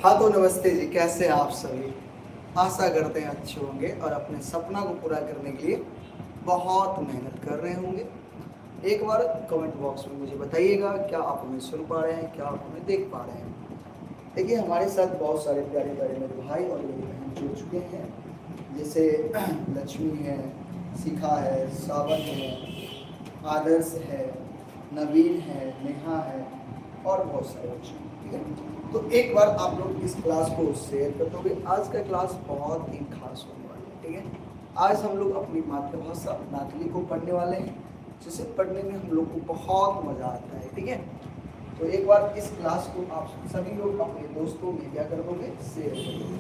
हाँ तो नमस्ते जी, कैसे हैं आप सभी। आशा करते हैं अच्छे होंगे और अपने सपना को पूरा करने के लिए बहुत मेहनत कर रहे होंगे। एक बार कमेंट बॉक्स में मुझे बताइएगा, क्या आप हमें सुन पा रहे हैं, क्या आप हमें देख पा रहे हैं। देखिए हमारे साथ बहुत सारे प्यारे प्यारे मेरे भाई और मेरी बहन जुड़ चुके हैं, जैसे लक्ष्मी है, शिखा है, सावन है, आदर्श है, नवीन है, नेहा है और बहुत सारे बच्चे हैं। ठीक है, तो एक बार आप लोग इस क्लास को शेयर कर दोगे। आज का क्लास बहुत ही खास होने वाला है। ठीक है, आज हम लोग अपनी मातृभाषा मैथिली को पढ़ने वाले हैं, जिसे पढ़ने में हम लोग को बहुत मज़ा आता है। ठीक है, तो एक बार इस क्लास को आप सभी लोग अपने दोस्तों में क्या कर दोगे, शेयर कर दोगे।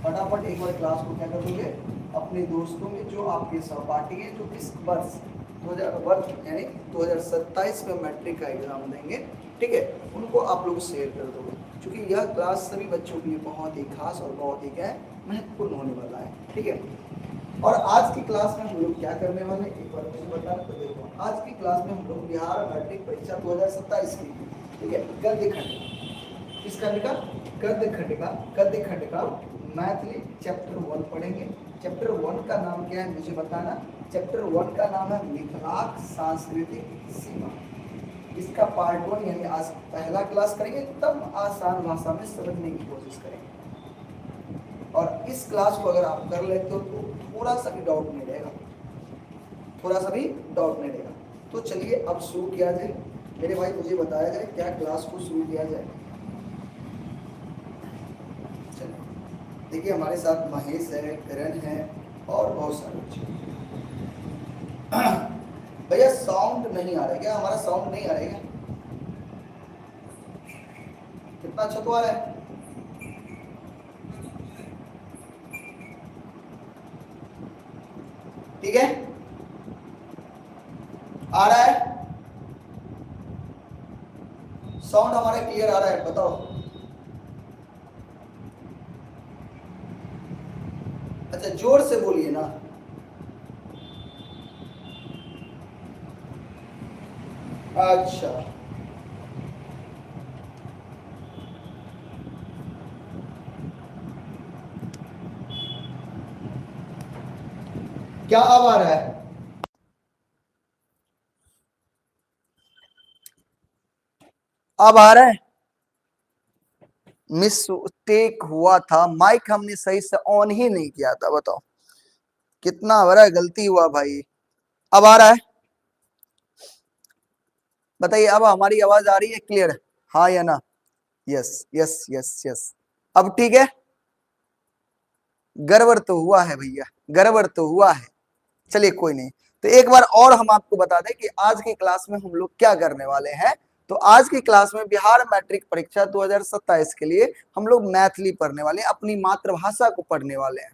फटाफट एक बार क्लास को क्या कर दोगे, अपने दोस्तों में जो आपके सहपाठी हैं, जो इस वर्ष 2000 वर्ष यानी 2027 में मैट्रिक का एग्जाम देंगे, ठीक है, उनको आप लोग शेयर कर दोगे, क्योंकि यह क्लास सभी बच्चों के लिए बहुत ही खास और बहुत ही क्या है, महत्वपूर्ण होने वाला है। ठीक है, और आज की क्लास में हम लोग क्या करने वाले हैं एक बार मुझे बताना। तो देखो आज की क्लास में हम लोग बिहार मैट्रिक परीक्षा 2027 की, ठीक है, गद्य खंड, किस खंड का, गद्य खंड का, गद्य खंड का मैथिली चैप्टर 1 पढ़ेंगे। चैप्टर 1 का नाम क्या है मुझे बताना। चैप्टर 1 का नाम है मिथिलाक सांस्कृतिक सीमा। इसका पार्ट 1 यानी आज पहला क्लास करेंगे, एकदम आसान भाषा में समझने की कोशिश करेंगे। और इस क्लास को अगर आप कर लेते हो तो थोड़ा सा भी डाउट नहीं रहेगा, थोड़ा सा भी डाउट नहीं रहेगा। तो चलिए अब शुरू किया जाए। मेरे भाई मुझे बताया जाए क्या क्लास को शुरू किया जाए। चलिए देखिए हमारे साथ महेश है, करण है और बहुत सारे बच्चे। भैया साउंड नहीं आ रहा है क्या? हमारा साउंड नहीं आ रहा है क्या? कितना अच्छा तो आ रहा है? ठीक है, आ रहा है साउंड हमारा क्लियर आ रहा है? बताओ। अच्छा जोर से बोलिए ना। अच्छा क्या अब आ रहा है? अब आ रहा है? मिस्टेक हुआ था, माइक हमने सही से ऑन ही नहीं किया था। बताओ कितना बड़ा गलती हुआ भाई। अब आ रहा है? बताइए अब हमारी आवाज आ रही है क्लियर, हाँ या ना? यस यस यस यस, अब ठीक है। गड़बड़ तो हुआ है भैया, गड़बड़ तो हुआ है। चलिए कोई नहीं, तो एक बार और हम आपको बता दें कि आज की क्लास में हम लोग क्या करने वाले हैं। तो आज की क्लास में बिहार मैट्रिक परीक्षा 2027 के लिए हम लोग मैथिली पढ़ने वाले हैं, अपनी मातृभाषा को पढ़ने वाले हैं,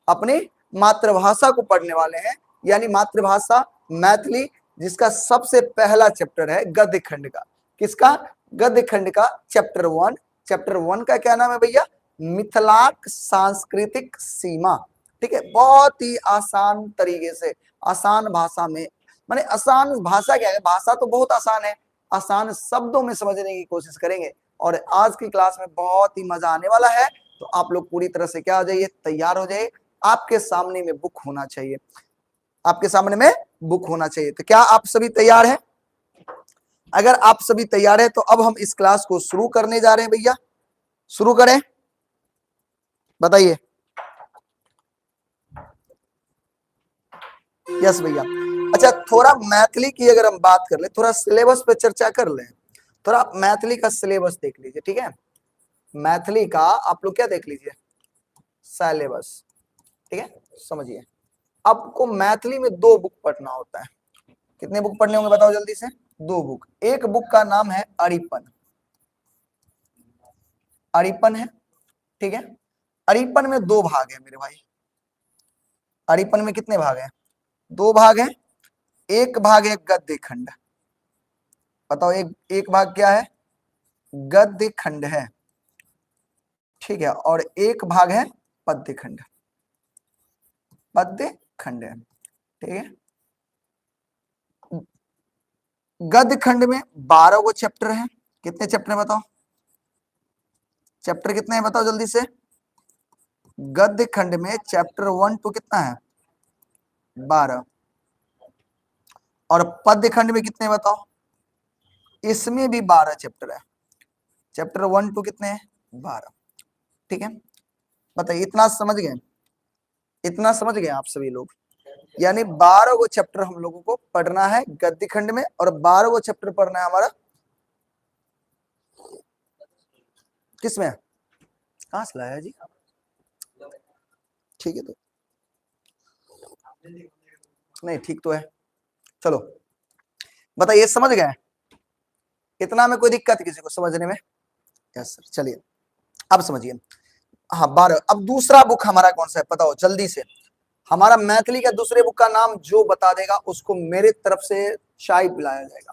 अपनी मातृभाषा को पढ़ने वाले हैं, यानी मातृभाषा मैथिली, जिसका सबसे पहला चैप्टर है गद्य खंड का। किसका? गद्य खंड का चैप्टर 1। चैप्टर 1 का क्या नाम है भैया? मिथिलाक सांस्कृतिक सीमा। ठीक है, बहुत ही आसान तरीके से, आसान भाषा में, माने आसान भाषा क्या है, भाषा तो बहुत आसान है, आसान शब्दों में समझने की कोशिश करेंगे। और आज की क्लास में बहुत ही मजा आने वाला है, तो आप लोग पूरी तरह से क्या हो जाइए, तैयार हो जाइए। आपके सामने में बुक होना चाहिए, आपके सामने में बुक होना चाहिए। तो क्या आप सभी तैयार हैं? अगर आप सभी तैयार हैं तो अब हम इस क्लास को शुरू करने जा रहे हैं। भैया शुरू करें, बताइए। यस भैया। अच्छा थोड़ा मैथिली की अगर हम बात कर ले, थोड़ा सिलेबस पे चर्चा कर लें, थोड़ा आप मैथिली का सिलेबस देख लीजिए। ठीक है, मैथिली का आप लोग क्या देख लीजिए, सिलेबस। ठीक है, समझिए आपको मैथिली में 2 बुक पढ़ना होता है। कितने बुक पढ़ने होंगे बताओ जल्दी से? 2 बुक। एक बुक का नाम है अरिपन, अरिपन है, ठीक है। अरिपन में 2 भाग है मेरे भाई। अरिपन में कितने भाग हैं? 2 भाग हैं। एक भाग है गद्य खंड, बताओ एक भाग क्या है? गद्य खंड है, ठीक है, और एक भाग है पद्य खंड, पद्य खंड है, ठीक है। गद्य खंड में 12 गो चैप्टर है। कितने चैप्टर है बताओ? चैप्टर कितने हैं बताओ जल्दी से। गद्य खंड में चैप्टर 1 2 कितना है? 12। और पद्य खंड में कितने बताओ? इसमें भी 12 चैप्टर है। चैप्टर 1 2 कितने हैं? 12। ठीक है, बताइए इतना समझ गए? इतना समझ गए आप सभी लोग? यानी 12 गो चैप्टर हम लोगों को पढ़ना है गद्य खंड में, और 12 गो चैप्टर पढ़ना है हमारा किसमें? कहाँ से लाया जी? ठीक है, तो नहीं ठीक तो है। चलो बताइए समझ गए? इतना में कोई दिक्कत किसी को समझने में? Yes sir. चलिए अब समझिए, हाँ 12। अब दूसरा बुक हमारा कौन सा है बताओ जल्दी से। हमारा मैथिली का दूसरे बुक का नाम जो बता देगा उसको मेरे तरफ से चाय पिलाया जाएगा।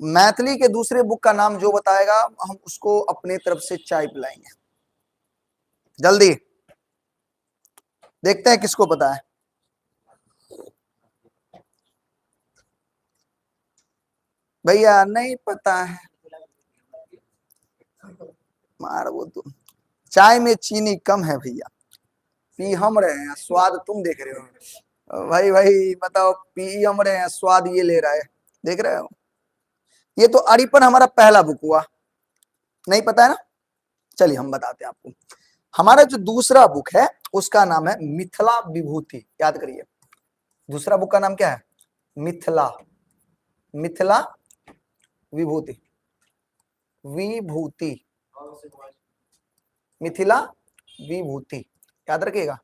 मैथिली के दूसरे बुक का नाम जो बताएगा हम उसको अपने तरफ से चाय पिलाएंगे। जल्दी देखते हैं किसको पता है। भैया नहीं पता है, मार वो तो। चाय में चीनी कम है भैया, पी हम रहे हैं, स्वाद तुम देख रहे हो। भाई भाई बताओ, पी हम रहे हैं, स्वाद ये ले रहा है, देख रहे हो। ये तो अरिपन हमारा पहला बुक हुआ, नहीं पता है ना? चलिए हम बताते हैं आपको। हमारा जो दूसरा बुक है उसका नाम है मिथिला विभूति। याद करिए, दूसरा बुक का नाम क्या है? मिथिला, मिथिला विभूति, विभूति, मिथिला विभूति, याद रखिएगा।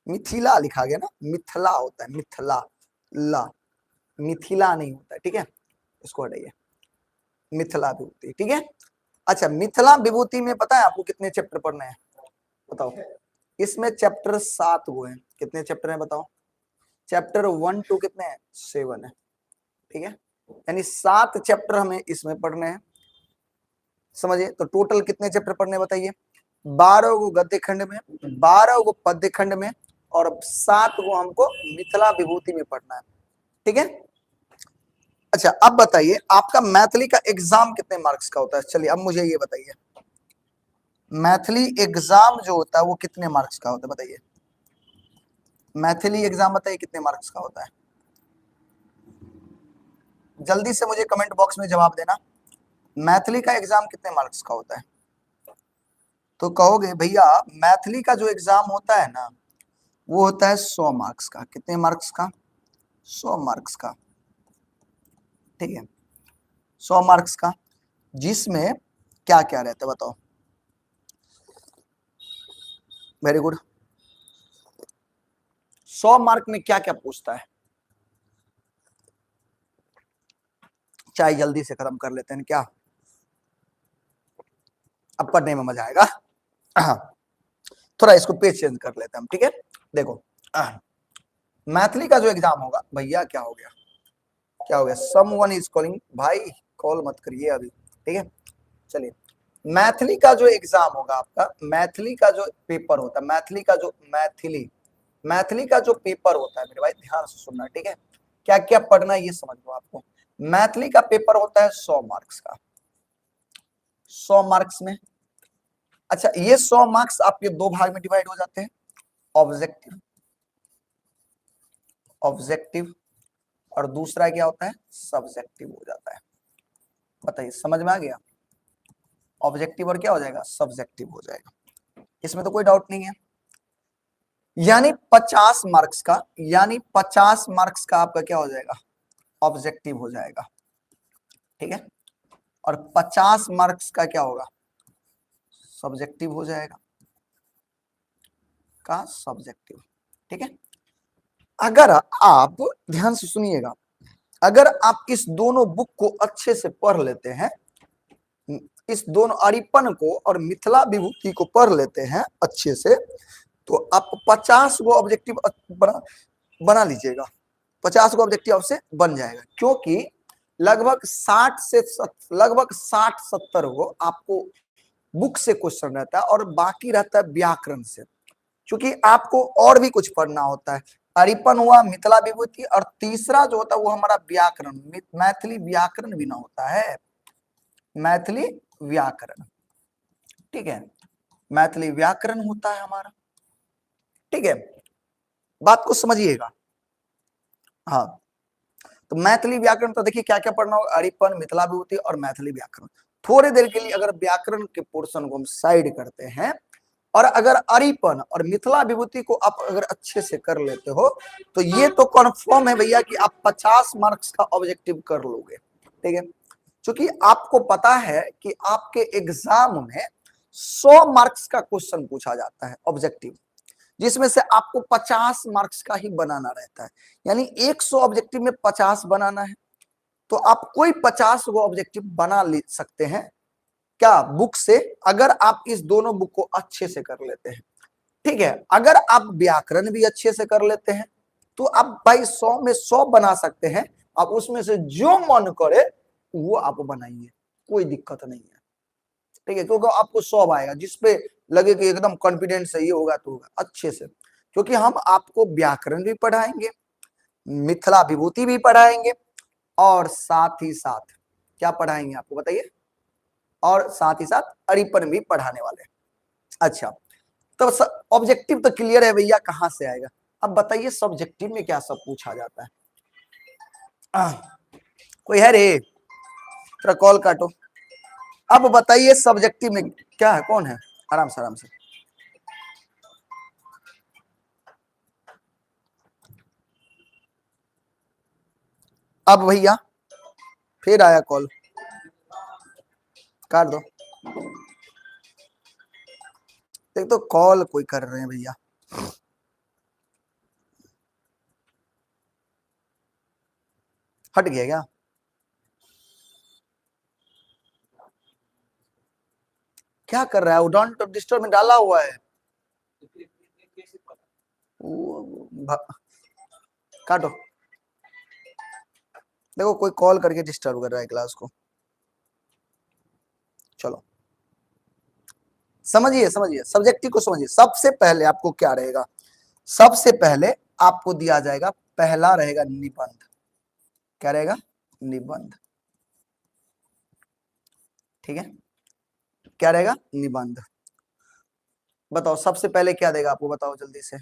मिथिला लिखा गया ना, मिथिला होता है, मिथिला ला, मिथिला नहीं होता है, ठीक है, इसको हटाइए, मिथिला विभूति, ठीक है। अच्छा, मिथिला विभूति में पता है आपको कितने चैप्टर पढ़ने हैं? बताओ। इसमें चैप्टर 7 वो हैं। कितने चैप्टर हैं बताओ? चैप्टर 1 2 कितने हैं? 7 है, ठीक है। यानी 7 चैप्टर हमें इसमें पढ़ने हैं, समझिए। तो टोटल कितने चैप्टर पढ़ने बताइए? 12 गो गद्य खंड में, 12 गो पद्य खंड में, और 7 गो हमको मिथिला विभूति में पढ़ना है, ठीक है। अच्छा, अब बताइए आपका मैथिली का एग्जाम कितने मार्क्स का होता है? चलिए अब मुझे ये बताइए, मैथिली एग्जाम जो होता है वो कितने मार्क्स का होता है बताइए। मैथिली एग्जाम बताइए कितने मार्क्स का होता है? जल्दी से मुझे कमेंट बॉक्स में जवाब देना, मैथिली का एग्जाम कितने मार्क्स का होता है? तो कहोगे भैया मैथिली का जो एग्जाम होता है ना वो होता है 100 मार्क्स का। कितने मार्क्स का? 100 मार्क्स का, ठीक है, 100 मार्क्स का, जिसमें क्या क्या रहता है बताओ। वेरी गुड। 100 मार्क में क्या क्या पूछता है? चाय जल्दी से खत्म कर लेते हैं क्या, अब पढ़ने में मजा आएगा। थोड़ा इसको पेज चेंज कर लेते हैं हम, ठीक है। देखो मैथिली का जो एग्जाम होगा, भैया क्या हो गया, क्या हो गया, समवन is calling, भाई कॉल मत करिए अभी, ठीक है। चलिए, मैथिली का जो एग्जाम होगा आपका, मैथिली का जो पेपर होता है, मैथिली का जो मैथिली मैथिली का जो पेपर होता है मेरे भाई ध्यान से सुनना, ठीक है। क्या क्या पढ़ना है ये समझ लो आपको। मैथिली का पेपर होता है 100 मार्क्स का, 100 मार्क्स में, अच्छा ये 100 मार्क्स आपके 2 भाग में डिवाइड हो जाते हैं, ऑब्जेक्टिव, ऑब्जेक्टिव और दूसरा क्या होता है, सब्जेक्टिव हो जाता है। बताइए समझ में आ गया? ऑब्जेक्टिव और क्या हो जाएगा, सब्जेक्टिव हो जाएगा, इसमें तो कोई डाउट नहीं है। यानी 50 मार्क्स का, यानी 50 मार्क्स का आपका क्या हो जाएगा, ऑब्जेक्टिव हो जाएगा, ठीक है। और 50 मार्क्स का क्या होगा, सब्जेक्टिव हो जाएगा, का सब्जेक्टिव, ठीक है। अगर आप ध्यान से सुनिएगा, अगर आप इस दोनों बुक को अच्छे से पढ़ लेते हैं, इस दोनों अरिपन को और मिथिला विभूति को पढ़ लेते हैं अच्छे से, तो आप 50 गो ऑब्जेक्टिव बना लीजिएगा, 50 गो ऑब्जेक्टिव आपसे बन जाएगा, क्योंकि लगभग 60-70 गो आपको बुक से क्वेश्चन रहता है और बाकी रहता है व्याकरण से, क्योंकि आपको और भी कुछ पढ़ना होता है। अरिपन हुआ, मिथिला विभूति, और तीसरा जो होता है वो हमारा व्याकरण, मैथिली व्याकरण भी ना होता है, मैथिली व्याकरण, ठीक है, मैथिली व्याकरण होता है हमारा, ठीक है, बात को समझिएगा। हाँ, तो मैथिली व्याकरण तो देखिए क्या क्या पढ़ना होगा, अरिपन, मिथिला विभूति और मैथिली व्याकरण। थोड़े देर के लिए अगर व्याकरण के पोर्शन को हम साइड करते हैं और अगर अरिपन और मिथिला विभूति को आप अगर अच्छे से कर लेते हो तो ये तो कंफर्म है भैया कि आप 50 मार्क्स का ऑब्जेक्टिव कर लोगे, ठीक है। क्योंकि आपको पता है कि आपके एग्जाम में 100 मार्क्स का क्वेश्चन पूछा जाता है ऑब्जेक्टिव, जिसमें से आपको 50 मार्क्स का ही बनाना रहता है, यानी 100 ऑब्जेक्टिव में 50 बनाना है, तो आप कोई 50 वो ऑब्जेक्टिव बना ले सकते हैं क्या बुक से, अगर आप इस दोनों बुक को अच्छे से कर लेते हैं, ठीक है। अगर आप व्याकरण भी अच्छे से कर लेते हैं तो आप भाई 100 में 100 बना सकते हैं, आप उसमें से जो मन करे वो आप बनाइए, कोई दिक्कत नहीं है, ठीक है, क्योंकि आपको 100 आएगा, जिसपे लगे कि एकदम कॉन्फिडेंस है ये होगा तो होगा अच्छे से, क्योंकि हम आपको व्याकरण भी पढ़ाएंगे, मिथिला विभूति भी पढ़ाएंगे, और साथ ही साथ क्या पढ़ाएंगे आपको बताइए, और साथ ही साथ अरिपन भी पढ़ाने वाले हैं। अच्छा, तो ऑब्जेक्टिव तो क्लियर है भैया, कहाँ से आएगा, अब बताइए सब्जेक्टिव में क्या सब पूछा जाता है। कोई है रे, थोड़ा कॉल काटो। अब बताइए सब्जेक्टिव में क्या है, कौन है, आराम से आराम से। अब भैया फिर आया कॉल, काट दो। देख तो कॉल कोई कर रहे हैं भैया। हट गया क्या? क्या कर रहा है वो? Don't disturb में डाला हुआ है। वो काटो। देखो कोई कॉल करके डिस्टर्ब कर रहा है क्लास को। चलो समझिए, समझिए सब्जेक्टिव को समझिए। सबसे पहले आपको क्या रहेगा, सबसे पहले आपको दिया जाएगा, पहला रहेगा निबंध। क्या रहेगा? निबंध। ठीक है, क्या रहेगा? निबंध। बताओ सबसे पहले क्या देगा आपको, बताओ जल्दी से,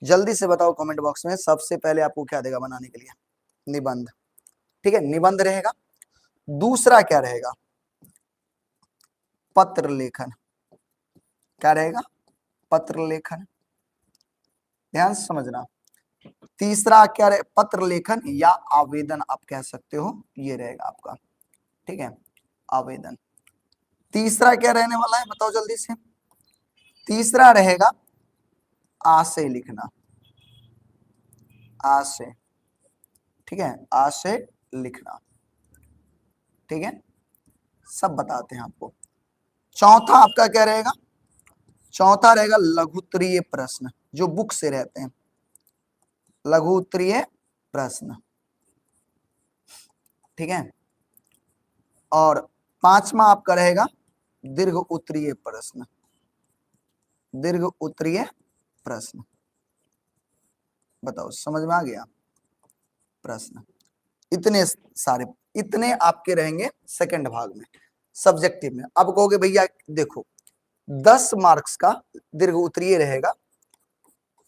जल्दी से बताओ कमेंट बॉक्स में, सबसे पहले आपको क्या देगा बनाने के लिए? निबंध। ठीक है, निबंध रहेगा। दूसरा क्या रहेगा? पत्र लेखन। क्या रहेगा? पत्र लेखन। ध्यान से समझना। तीसरा क्या रहे? पत्र लेखन या आवेदन आप कह सकते हो, ये रहेगा आपका। ठीक है, आवेदन। तीसरा क्या रहने वाला है बताओ जल्दी से। तीसरा रहेगा आशय लिखना, आशय। ठीक है, आशय लिखना। ठीक है, सब बताते हैं आपको। चौथा आपका क्या रहेगा? चौथा रहेगा लघुत्तरीय प्रश्न, जो बुक से रहते हैं, लघुत्तरीय प्रश्न। ठीक है, और पांचवा आपका रहेगा दीर्घ उत्तरीय प्रश्न, दीर्घ उत्तरीय प्रश्न। बताओ समझ में आ गया प्रश्न? इतने सारे, इतने आपके रहेंगे सेकंड भाग में, सब्जेक्टिव में। अब कहोगे भैया देखो 10 मार्क्स का दीर्घ उत्तरीय रहेगा,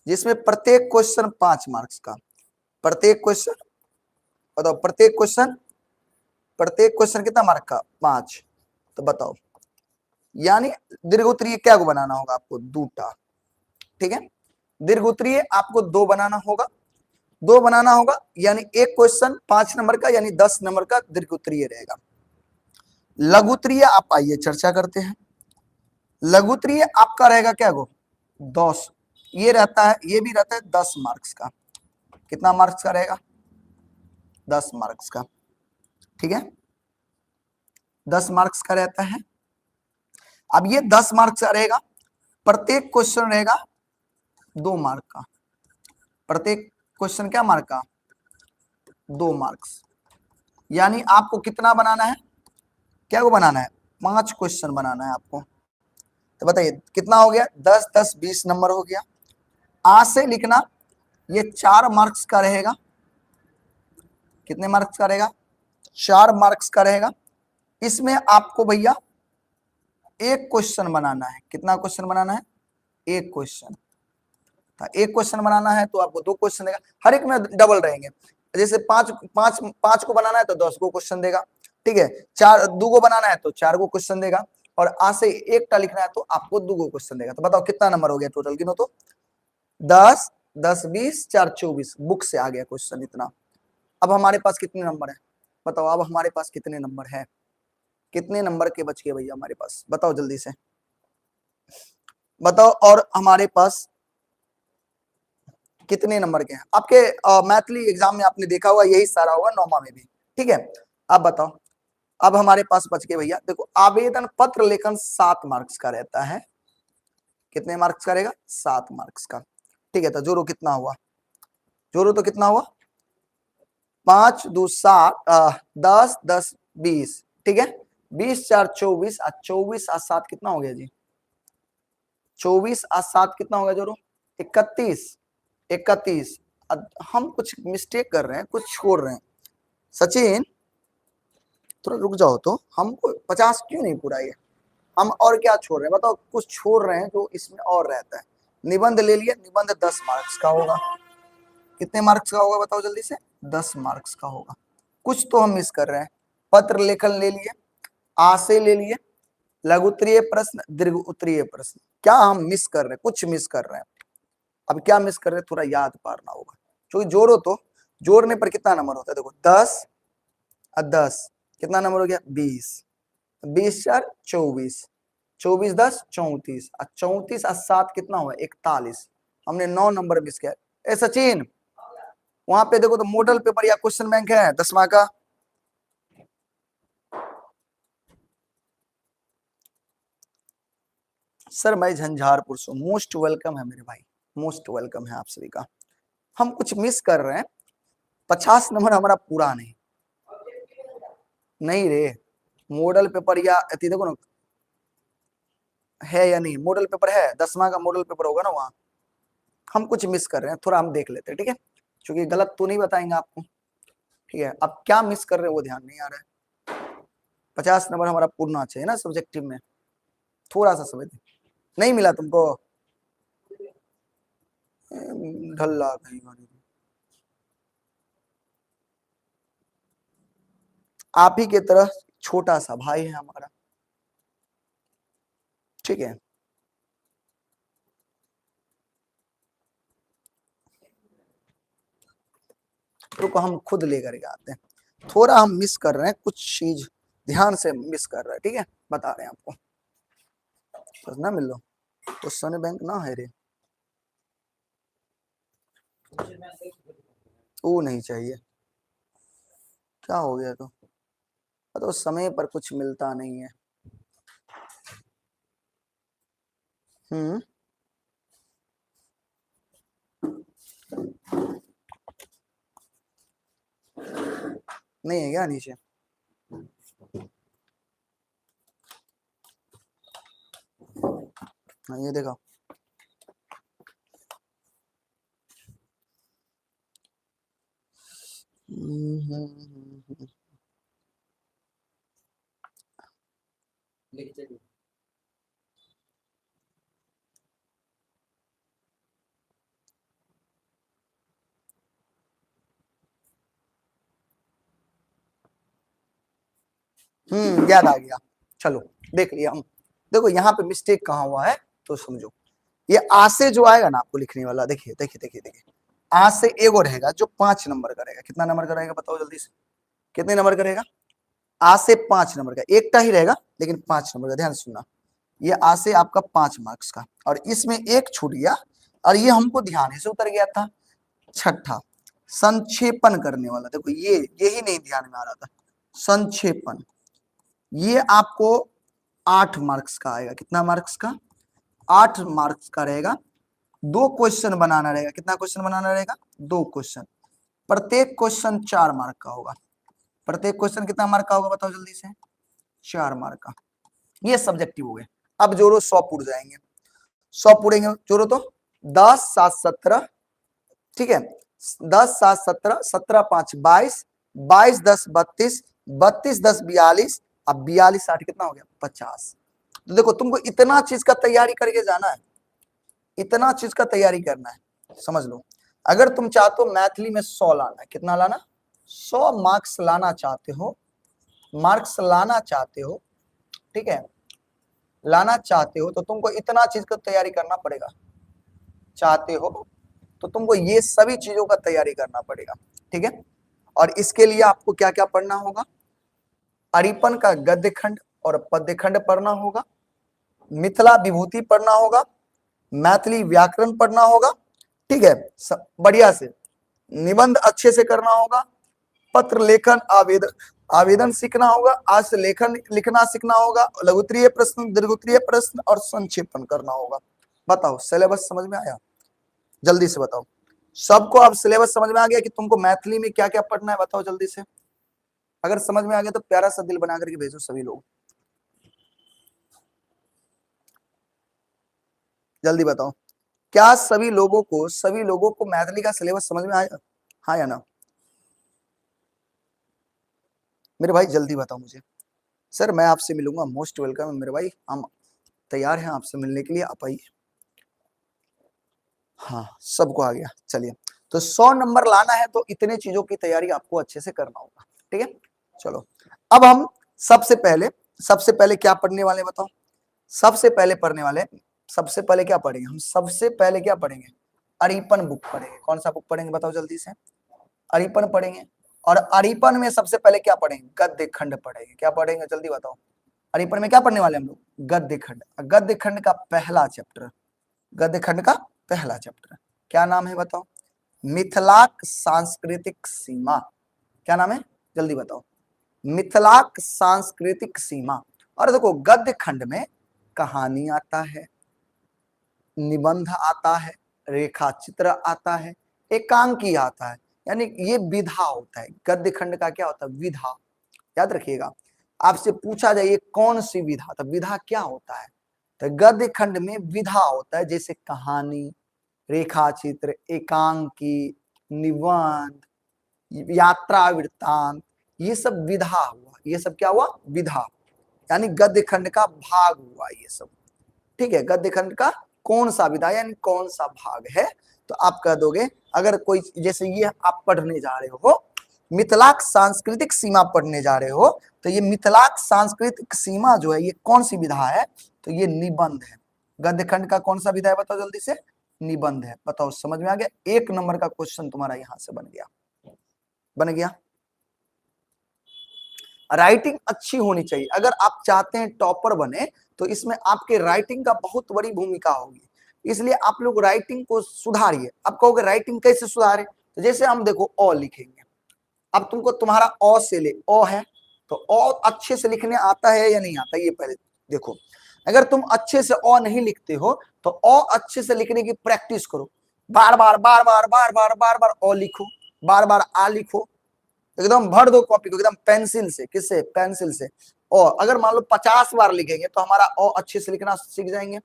जिसमें प्रत्येक क्वेश्चन 5 मार्क्स का, प्रत्येक क्वेश्चन बताओ, प्रत्येक क्वेश्चन, प्रत्येक क्वेश्चन कितना मार्क का? 5। तो बताओ यानी दीर्घ उत्तरीय क्या को बनाना होगा आपको? 2। ठीक है, दीर्घ उत्तरीय आपको 2 बनाना होगा, 2 बनाना होगा, यानी एक क्वेश्चन 5 नंबर का, यानी 10 नंबर का दीर्घ उत्तरीय रहेगा। लघुत्तरीय आप आइए चर्चा करते हैं। लघुत्तरीय आपका रहेगा क्या गो? 10, ये रहता है, ये भी रहता है 10 मार्क्स का। कितना मार्क्स का रहेगा? 10 मार्क्स का। ठीक है, 10 मार्क्स का रहता है। अब ये 10 मार्क्स का रहेगा, प्रत्येक क्वेश्चन रहेगा 2 मार्क का, प्रत्येक क्वेश्चन क्या मार्क का? 2 मार्क्स। यानी आपको कितना बनाना है, क्या को बनाना है? 5 क्वेश्चन बनाना है आपको। तो बताइए कितना हो गया? 10 10 20 नंबर हो गया। आ से लिखना ये 4 मार्क्स का रहेगा। कितने मार्क्स का रहेगा? 4 मार्क्स का रहेगा। इसमें आपको भैया एक क्वेश्चन बनाना है। कितना क्वेश्चन बनाना है? एक क्वेश्चन। तो एक क्वेश्चन बनाना है तो आपको 2 क्वेश्चन देगा, हर एक में डबल रहेंगे। जैसे 5 5 5 को बनाना है तो 10 को क्वेश्चन देगा, ठीक है। 4 2 को बनाना है तो 4 को क्वेश्चन देगा, और आ से 1 लिखना है तो आपको 2 को क्वेश्चन देगा। तो बताओ कितना नंबर हो गया टोटल, गिनो तो 10 10 20 4 24, बुक से आ गया क्वेश्चन इतना। अब हमारे पास कितने नंबर है बताओ, अब हमारे पास कितने नंबर है, कितने नंबर के बच गए भैया हमारे पास, बताओ जल्दी से बताओ। और हमारे पास कितने नंबर के हैं आपके मैथली एग्जाम में आपने देखा होगा, यही सारा होगा नौमा में भी, ठीक है। अब बताओ, अब हमारे पास बच गए भैया, देखो आवेदन पत्र लेखन 7 मार्क्स का रहता है। कितने मार्क्स का रहेगा? 7 मार्क्स का, ठीक है। तो जोड़ो कितना हुआ, जोड़ो तो कितना हुआ, 5 2 7 10 10 20, ठीक है। 20 4 24 और 24 और 7 कितना हो गया जी, 24 और 7 कितना हो गया जोड़ो, 31 31। हम कुछ मिस्टेक कर रहे हैं, कुछ छोड़ रहे हैं। सचिन थोड़ा रुक जाओ, तो हमको 50 क्यों नहीं पूरा ये, हम और क्या छोड़ रहे हैं बताओ, कुछ छोड़ रहे हैं जो इसमें और रहता है। निबंध ले लिया, निबंध 10 मार्क्स का होगा। कितने मार्क्स का होगा बताओ जल्दी से, 10 मार्क्स का होगा। कुछ तो हम मिस कर रहे हैं। पत्र लेखन ले लिए, आशय ले लिए, लघु उत्तरीय प्रश्न, दीर्घ उत्तरीय प्रश्न, क्या हम मिस कर रहे हैं? कुछ मिस कर रहे हैं। अब क्या मिस कर रहे हैं थोड़ा याद पारना होगा, क्योंकि जोड़ो तो जोड़ने पर कितना नंबर होता है, देखो 10 और 10 कितना नंबर हो गया, 20, 20 4 24, 24 10 34, और 34 और 7 कितना हुआ, 41। हमने 9 नंबर मिस किया। ए सचिन वहां पे देखो तो मॉडल पेपर या क्वेश्चन बैंक है 10वां का। सर मैं झंझारपुर से, मोस्ट welcome है मेरे भाई, मोस्ट welcome है आप सभी का। हम कुछ मिस कर रहे हैं, 50 नंबर हमारा पूरा नहीं, नहीं रे मॉडल पेपर या देखो ना है या नहीं, मॉडल पेपर है 10वां का मॉडल पेपर होगा ना वहां। हम कुछ मिस कर रहे हैं, थोड़ा हम देख लेते हैं, ठीक है, क्योंकि गलत तो नहीं बताएंगे आपको, ठीक है। अब क्या मिस कर रहे हैं वो ध्यान नहीं आ रहा है। 50 नंबर हमारा पूर्ण चाहिए ना सब्जेक्टिव में, थोड़ा सा समय नहीं मिला तुमको, ढल्ला कहीं। आप ही के तरह छोटा सा भाई है हमारा, ठीक है। रुको हम खुद लेकर के आते हैं, थोड़ा हम मिस कर रहे हैं कुछ चीज, ध्यान से मिस कर रहे हैं, ठीक है, बता रहे हैं आपको। बस ना मिल लो क्वेश्चन बैंक ना है रे, वो नहीं चाहिए। क्या हो गया तो समय पर कुछ मिलता नहीं है। नहीं है क्या नीचे? हाँ ये देखो, याद आ गया, चलो देख लिया हम। देखो यहाँ पे मिस्टेक कहाँ हुआ है तो समझो, ये आ से जो आएगा ना आपको लिखने वाला, देखिए देखिए देखिए देखिए, आ से एगो रहेगा जो 5 नंबर का रहेगा। कितना नंबर का रहेगा बताओ जल्दी से, कितने नंबर का रहेगा? आ से 5 नंबर का, एकटा ही रहेगा लेकिन 5 नंबर का। ध्यान सुनना, ये आ से आपका 5 मार्क्स का, और इसमें एक छूट गया और ये हमको ध्यान से उतर गया था। छठा संक्षेपण करने वाला, देखो ये यही नहीं ध्यान में आ रहा था, संक्षेपण, ये आपको 8 मार्क्स का आएगा। कितना मार्क्स का? 8 मार्क्स का रहेगा। 2 क्वेश्चन बनाना रहेगा। कितना क्वेश्चन बनाना रहेगा? 2 क्वेश्चन। प्रत्येक क्वेश्चन 4 मार्क का होगा। प्रत्येक क्वेश्चन कितना मार्क का होगा बताओ जल्दी से? 4 मार्क का। ये सब्जेक्टिव हो गए। अब जोड़ो 100 पुर जाएंगे, 100 पुरेंगे, जोड़ो तो 10 7 17, ठीक है, 10 7 17, 17 5 22, 22 10 32, 32 10 42, अब 42 8 कितना हो गया? 50। तो देखो तुमको इतना चीज का तैयारी करके जाना है, इतना चीज का तैयारी करना है, समझ लो। अगर तुम चाहते हो मैथिली में 100 लाना है, कितना लाना? 100 मार्क्स लाना चाहते हो, मार्क्स लाना चाहते हो, ठीक है, लाना चाहते हो, तो तुमको इतना चीज का तैयारी करना पड़ेगा। चाहते हो तो तुमको ये सभी चीजों का तैयारी करना पड़ेगा, ठीक है। और इसके लिए आपको क्या क्या पढ़ना होगा? अरिपन का गद्य खंड और पद्य खंड पढ़ना होगा, मिथिला विभूति पढ़ना होगा, मैथिली व्याकरण पढ़ना होगा, ठीक है, बढ़िया से निबंध अच्छे से करना होगा, पत्र लेखन आवेदन आवेदन सीखना होगा, आज से लेखन लिखना सीखना होगा, लघुत्तरीय प्रश्न, दीर्घोत्तरीय प्रश्न और संक्षेपण करना होगा। बताओ सिलेबस समझ में आया? जल्दी से बताओ सबको। अब सिलेबस समझ में आ गया कि तुमको मैथिली में क्या क्या पढ़ना है? बताओ जल्दी से। अगर समझ में आ गया तो प्यारा सा दिल बना करके भेजो सभी लोग, जल्दी बताओ। क्या सभी लोगों को मैथिली का सिलेबस समझ में आया? हाँ या ना मेरे भाई? जल्दी बताओ मुझे। सर मैं आपसे मिलूंगा, मोस्ट welcome है मेरे भाई, हम तैयार हैं आपसे मिलने के लिए, आप आइए। हाँ सबको आ गया। चलिए तो 100 नंबर लाना है तो इतने चीजों की तैयारी आपको अच्छे से करना होगा, ठीक है। चलो अब हम सबसे पहले क्या पढ़ने वाले बताओ? सबसे पहले पढ़ने वाले, सबसे पहले क्या पढ़ेंगे हम? सबसे पहले क्या पढ़ेंगे? अरिपन बुक पढ़ेंगे। कौन सा बुक पढ़ेंगे बताओ जल्दी से? अरिपन पढ़ेंगे। और अरिपन में सबसे पहले क्या पढ़ेंगे? गद्य खंड पढ़ेंगे। क्या पढ़ेंगे जल्दी बताओ? अरिपन में क्या पढ़ने वाले हम लोग? गद्य खंड। गद्य खंड का पहला चैप्टर, गद्य खंड का पहला चैप्टर क्या नाम है बताओ? मिथिलाक सांस्कृतिक सीमा। क्या नाम है जल्दी बताओ? मिथिलाक सांस्कृतिक सीमा। और देखो गद्य खंड में कहानी आता है, निबंध आता है, रेखा चित्र आता है, एकांकी आता है, यानी ये विधा होता है। गद्य खंड का क्या होता है? विधा। याद रखिएगा, आपसे पूछा जाए ये कौन सी विधा, तो विधा क्या होता है? तो गद्य खंड में विधा होता है, जैसे कहानी, रेखा चित्र, एकांकी, निबंध, यात्रा वृत्तांत, ये सब विधा हुआ। ये सब क्या हुआ? विधा, यानी गद्य खंड का भाग हुआ ये सब, ठीक है। गद्य खंड का कौन सा विधा यानी कौन सा भाग है, तो आप कह दोगे अगर कोई, जैसे ये आप पढ़ने जा रहे हो मिथिलाक सांस्कृतिक सीमा पढ़ने जा रहे हो, तो ये मिथिलाक सांस्कृतिक सीमा जो है ये कौन सी विधा है? तो ये निबंध है। गद्य खंड का कौन सा विधा है बताओ जल्दी से? निबंध है। बताओ समझ में आ गया? 1 नंबर का क्वेश्चन तुम्हारा यहां से बन गया, बन गया। राइटिंग अच्छी होनी चाहिए। अगर आप चाहते हैं टॉपर बने तो इसमें आपके राइटिंग का बहुत बड़ी भूमिका होगी, इसलिए आप लोग राइटिंग को सुधारिए। आप कहोगे राइटिंग कैसे सुधारे? तो जैसे हम देखो अ लिखेंगे, अब तुमको तुम्हारा अ से ले, अ है तो अ अच्छे से लिखने आता है या नहीं आता, ये पहले देखो। अगर तुम अच्छे से अ नहीं लिखते हो तो अ अच्छे से लिखने की प्रैक्टिस करो, बार बार बार बार बार बार बार बार अ लिखो, बार बार आ लिखो, एकदम भर दो कॉपी को एकदम पेंसिल से। किससे? पेंसिल से। और अगर मान लो 50 बार लिखेंगे तो हमारा अ अच्छे से लिखना सीख जाएंगे।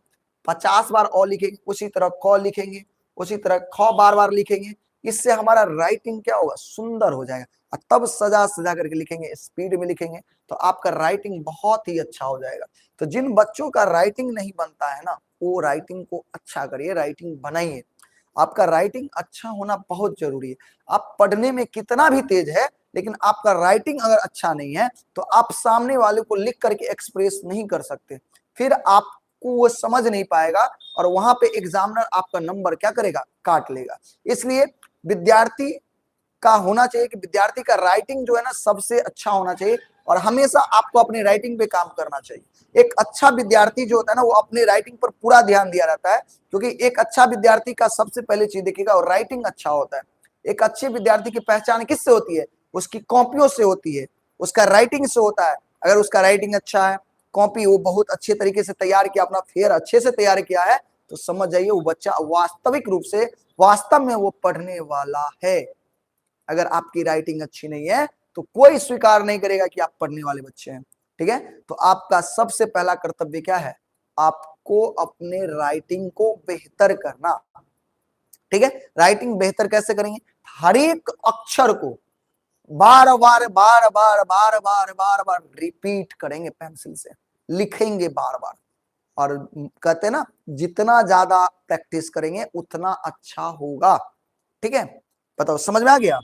50 बार अ लिखेंगे, उसी तरह क लिखेंगे, उसी तरह ख बार बार लिखेंगे, इससे हमारा राइटिंग क्या होगा? सुंदर हो जाएगा। और तब सजा सजा करके लिखेंगे, स्पीड में लिखेंगे, तो आपका राइटिंग बहुत ही अच्छा हो जाएगा। तो जिन बच्चों का राइटिंग नहीं बनता है ना, वो राइटिंग को अच्छा करिए, राइटिंग बनाइए। आपका राइटिंग अच्छा होना बहुत जरूरी है। आप पढ़ने में कितना भी तेज है, लेकिन आपका राइटिंग अगर अच्छा नहीं है तो आप सामने वाले को लिख करके एक्सप्रेस नहीं कर सकते, फिर आपको वो समझ नहीं पाएगा और वहां पे एग्जामिनर आपका नंबर क्या करेगा? काट लेगा। इसलिए विद्यार्थी का होना चाहिए कि विद्यार्थी का राइटिंग जो है ना सबसे अच्छा होना चाहिए, और हमेशा आपको अपनी राइटिंग पे काम करना चाहिए। एक अच्छा विद्यार्थी जो होता है ना, वो अपने राइटिंग पर पूरा ध्यान दिया रहता है, क्योंकि एक अच्छा विद्यार्थी का सबसे पहले चीज देखिएगा और राइटिंग अच्छा होता है। एक अच्छे विद्यार्थी की पहचान किससे होती है? उसकी कॉपियों से होती है, उसका राइटिंग से होता है। अगर उसका राइटिंग अच्छा है, कॉपी वो बहुत अच्छे तरीके से तैयार किया, अपना फेयर अच्छे से तैयार किया है, तो समझ जाइए वो बच्चा वास्तविक रूप से वास्तव में वो पढ़ने वाला है। अगर आपकी राइटिंग अच्छी नहीं है तो कोई स्वीकार नहीं करेगा कि आप पढ़ने वाले बच्चे हैं, ठीक है। तो आपका सबसे पहला कर्तव्य क्या है? आपको अपने राइटिंग को बेहतर करना, ठीक है। राइटिंग बेहतर कैसे करेंगे? हर एक अक्षर को बार बार बार बार बार बार बार बार रिपीट करेंगे, पेंसिल से लिखेंगे बार बार। और कहते हैं ना, जितना ज्यादा प्रैक्टिस करेंगे उतना अच्छा होगा। ठीक है, बताओ समझ में आ गया?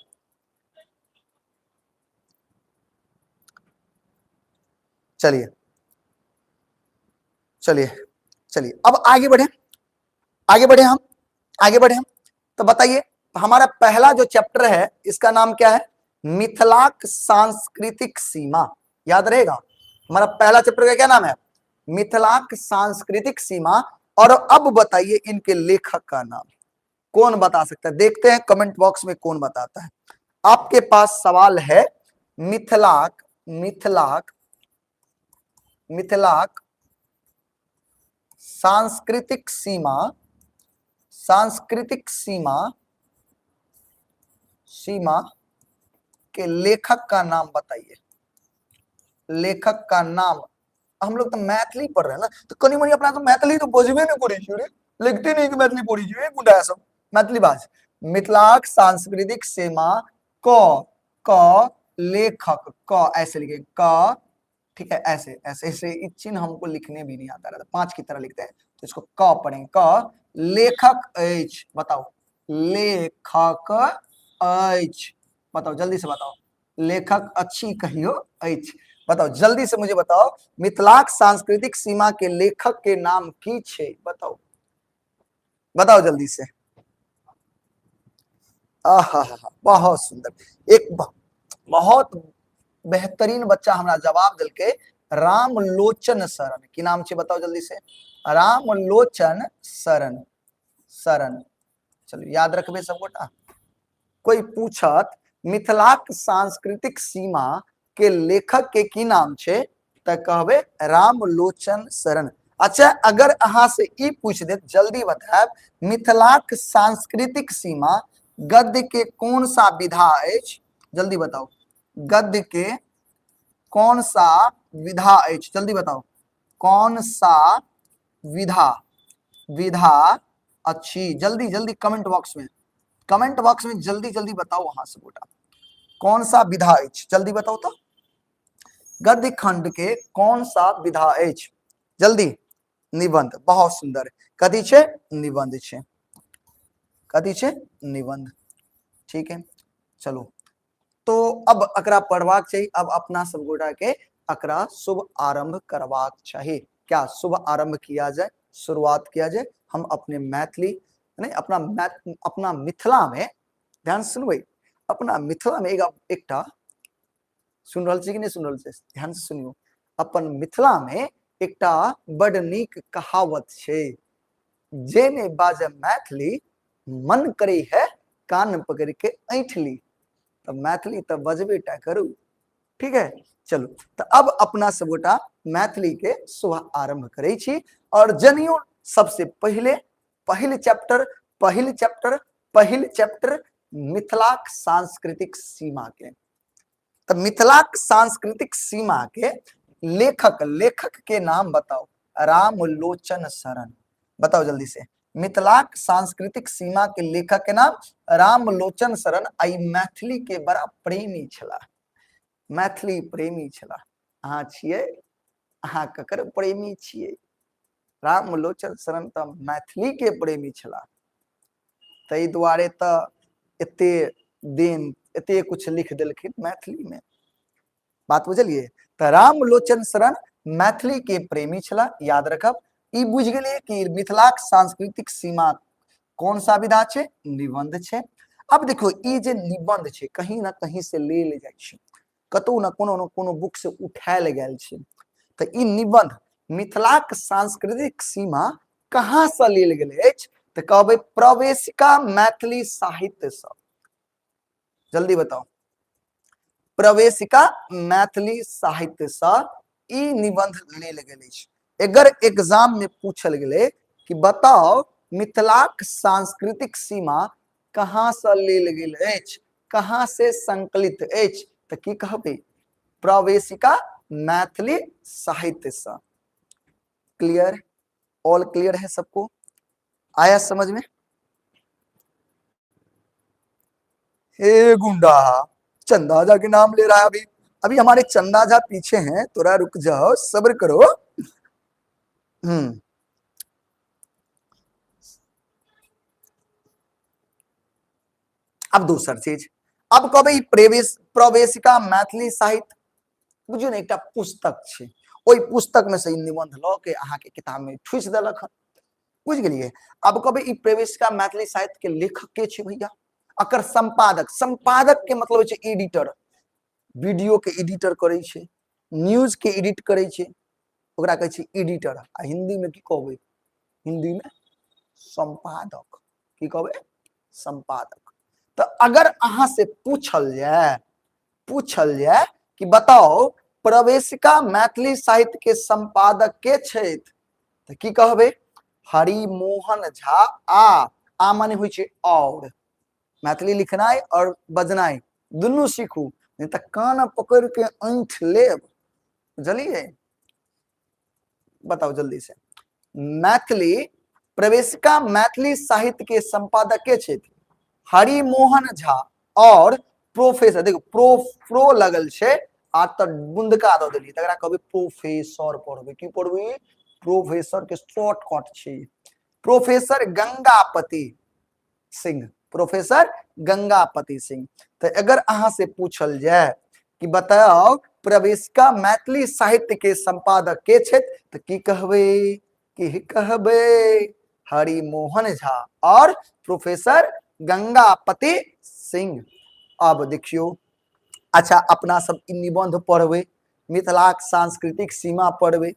चलिए चलिए चलिए, अब आगे बढ़े, आगे बढ़े हम, आगे बढ़े हम। तो बताइए हमारा पहला जो चैप्टर है इसका नाम क्या है? मिथिलाक सांस्कृतिक सीमा। याद रहेगा, हमारा पहला चैप्टर का क्या नाम है? मिथिलाक सांस्कृतिक सीमा। और अब बताइए इनके लेखक का नाम कौन बता सकता है? देखते हैं कमेंट बॉक्स में कौन बताता है। आपके पास सवाल है मिथिलाक, मिथिलाक, मिथिलाक सांस्कृतिक सीमा, सांस्कृतिक सीमा, सीमा के लेखक का नाम बताइए। लेखक का नाम। हम लोग तो मैथिली पढ़ रहे हैं ना, तो कनी मनी अपना तो मैथिली तो बजबे नहीं करै छी रे, लिखते नहीं कि मैथिली पढ़ी छी, गुंडा सब मैथिली बाज। मिथिलाक सांस्कृतिक सीमा क, क लेखक, क ऐसे लिखे क, ठीक है, ऐसे ऐसे ऐसे ये चिन्ह हमको लिखने भी नहीं आता रहता, 5 की तरह लिखते हैं, तो इसको क पढ़ेंगे। क लेखक अछि, बताओ लेखक अछि, बताओ जल्दी से बताओ, लेखक अच्छी कहियो अछि, बताओ जल्दी से मुझे बताओ मिथिलाक सांस्कृतिक सीमा के लेखक के नाम की छे, बताओ बताओ जल्दी से। आहा हा, बहुत सुंदर, एक बहुत बेहतरीन बच्चा हमरा जवाब दिलके, रामलोचन शरण। की नाम छे बताओ जल्दी से? रामलोचन शरण, शरण। चलो याद रखबे सब गोटा। कोई पूछत मिथिलाक सांस्कृतिक सीमा के लेखक के की नाम छे, त कहबे रामलोचन शरण। अच्छा, अगर अहाँ से ई पूछ देत, जल्दी बतायब मिथिलाक सांस्कृतिक सीमा गद्य के कौन सा विधा अछि, जल्दी बताओ गद्य के कौन सा विधा अछि, जल्दी बताओ कौन सा विधा, विधा अच्छी, जल्दी जल्दी कमेंट बॉक्स में, कमेंट बॉक्स में जल्दी जल्दी बताओ वहां से गोटा कौन सा विधा अछि, जल्दी बताओ तो गद्य खंड के कौन सा विधा अछि, जल्दी। निबंध, बहुत सुंदर, कथी छे? निबंध छे, कथी छे? निबंध। ठीक है, चलो तो अब अकरा पढ़बाक चाहिए, अब अपना सब गोटा के अकरा शुभ आरंभ करबाक चाहिए। क्या शुभ आरंभ किया जाए, शुरुआत किया जाए हम अपने मैथिली नहीं, अपना मैथ, अपना मिथिला में, ध्यान सुनबै, अपना मिथिला में एकटा सुन रहल छी कि नहीं सुन रहल छी, ध्यान से सुनियो, अपन मिथिला में एकटा बड नीक कहावत छे, जे ने बाजे मैथिली मन करे है कान पकड़ के ऐंठ ली। तो मैथिली तो बजबे टा करू, ठीक है। चलू तो अब अपना सब गोटा मैथिली के शुभ आरंभ करै छी। और जनियो सबसे पहले पहिल चैप्टर, पहिल चैप्टर, पहिल चैप्टर मिथिलाक सांस्कृतिक सीमा के। तो मिथिलाक सांस्कृतिक सीमा के लेखक, लेखक के नाम बताओ, रामलोचन शरण। बताओ जल्दी से, मिथिलाक सांस्कृतिक सीमा के लेखक के नाम रामलोचन शरण। आई मैथिली के बड़ा प्रेमी छला, मैथिली प्रेमी छला। अहाँ छियै, अहाँ ककर प्रेमी छियै? रामलोचन शरण तऽ मैथिली के प्रेमी छला, ताहि दुआरे तऽ एते दिन एते कुछ लिख देलखिन मैथिली में। बात बुझलियै? तऽ रामलोचन शरण मैथिली के प्रेमी छला, याद रखब। ई बुझि गेलियै कि मिथिलाक सांस्कृतिक सीमा कौन सा विधा छै? निबंध छै। अब देखो ई जे निबंध छै कहीं ना कहीं से लेल जाइ छै, कतौ ना कोनो ना कोनो बुक से उठायल गेल छै। तऽ ई निबंध मिथिलाक सांस्कृतिक सीमा कहाँ से लेल गेल अछि? तऽ कहबै प्रवेशिका मैथिली साहित्य से। जल्दी बताओ, प्रवेशिका मैथिली साहित्य से ई निबंध लेल गेल अछि। अगर एग्जाम में पूछल गेलै कि बताओ मिथिलाक सांस्कृतिक सीमा कहाँ से लेल गेल अछि, कहाँ से संकलित अछि, तऽ की कहबै? प्रवेशिका मैथिली साहित्य से। क्लियर? ऑल क्लियर है सबको? आया समझ में? हे गुंडा, चंदा झा के नाम ले रहा है। अभी अभी हमारे चंदा झा पीछे हैं, थोड़ा रुक जाओ, सब्र करो। अब दोसर चीज, अब कहबै ई प्रवेशिका मैथिली साहित्य बुझियौ ने, एकटा पुस्तक छै, ओहि पुस्तक में से ई निबंध लऽ के अहाँके किताब में ठुसि देलक हन, बुझि गेलियै। अब कहबै ई प्रवेशिका मैथिली साहित्य के लेखक के छै भैया, एकर संपादक, संपादक के मतलब होइ छै एडिटर, वीडियो के एडिटर करै छै, न्यूज के एडिट करै छै, ओकरा कहै छै एडिटर। आ हिंदी में की कहबै, हिंदी में संपादक, की कहबै, संपादक। तऽ अगर अहाँ से पूछल जाय कि बताओ प्रवेशिका मैथिली साहित्य के संपादक के छथि, तऽ की कहबै, हरिमोहन झा। आ माने होइ छै और, मैथिली लिखनाइ और बजनाइ दुनू सीखू, नहीं तऽ कान पकड़ के ऐंठ लेब, बुझलियै। बताओ जल्दी से, मैथिली प्रवेशिका मैथिली साहित्य के संपादक के छथि, हरिमोहन झा और प्रोफेसर। देखो प्रो लगल छै आ त बुंदका दऽ देलियै, तकरा कहबै प्रोफेसर पढ़बै। की पढ़बै, प्रोफेसर के शॉर्टकट छै प्रोफेसर गंगापति सिंह, प्रोफेसर गंगापति सिंह। तो अगर अहां से पूछल जाए कि बताओ प्रवेशिका मैथिली साहित्य के संपादक के छथि, तो की कहबै, की कहबै, हरिमोहन झा और प्रोफेसर गंगापति सिंह। अब देखियो, अच्छा अपना सब ई निबंध पढ़बै, मिथिलाक सांस्कृतिक सीमा पढ़बै।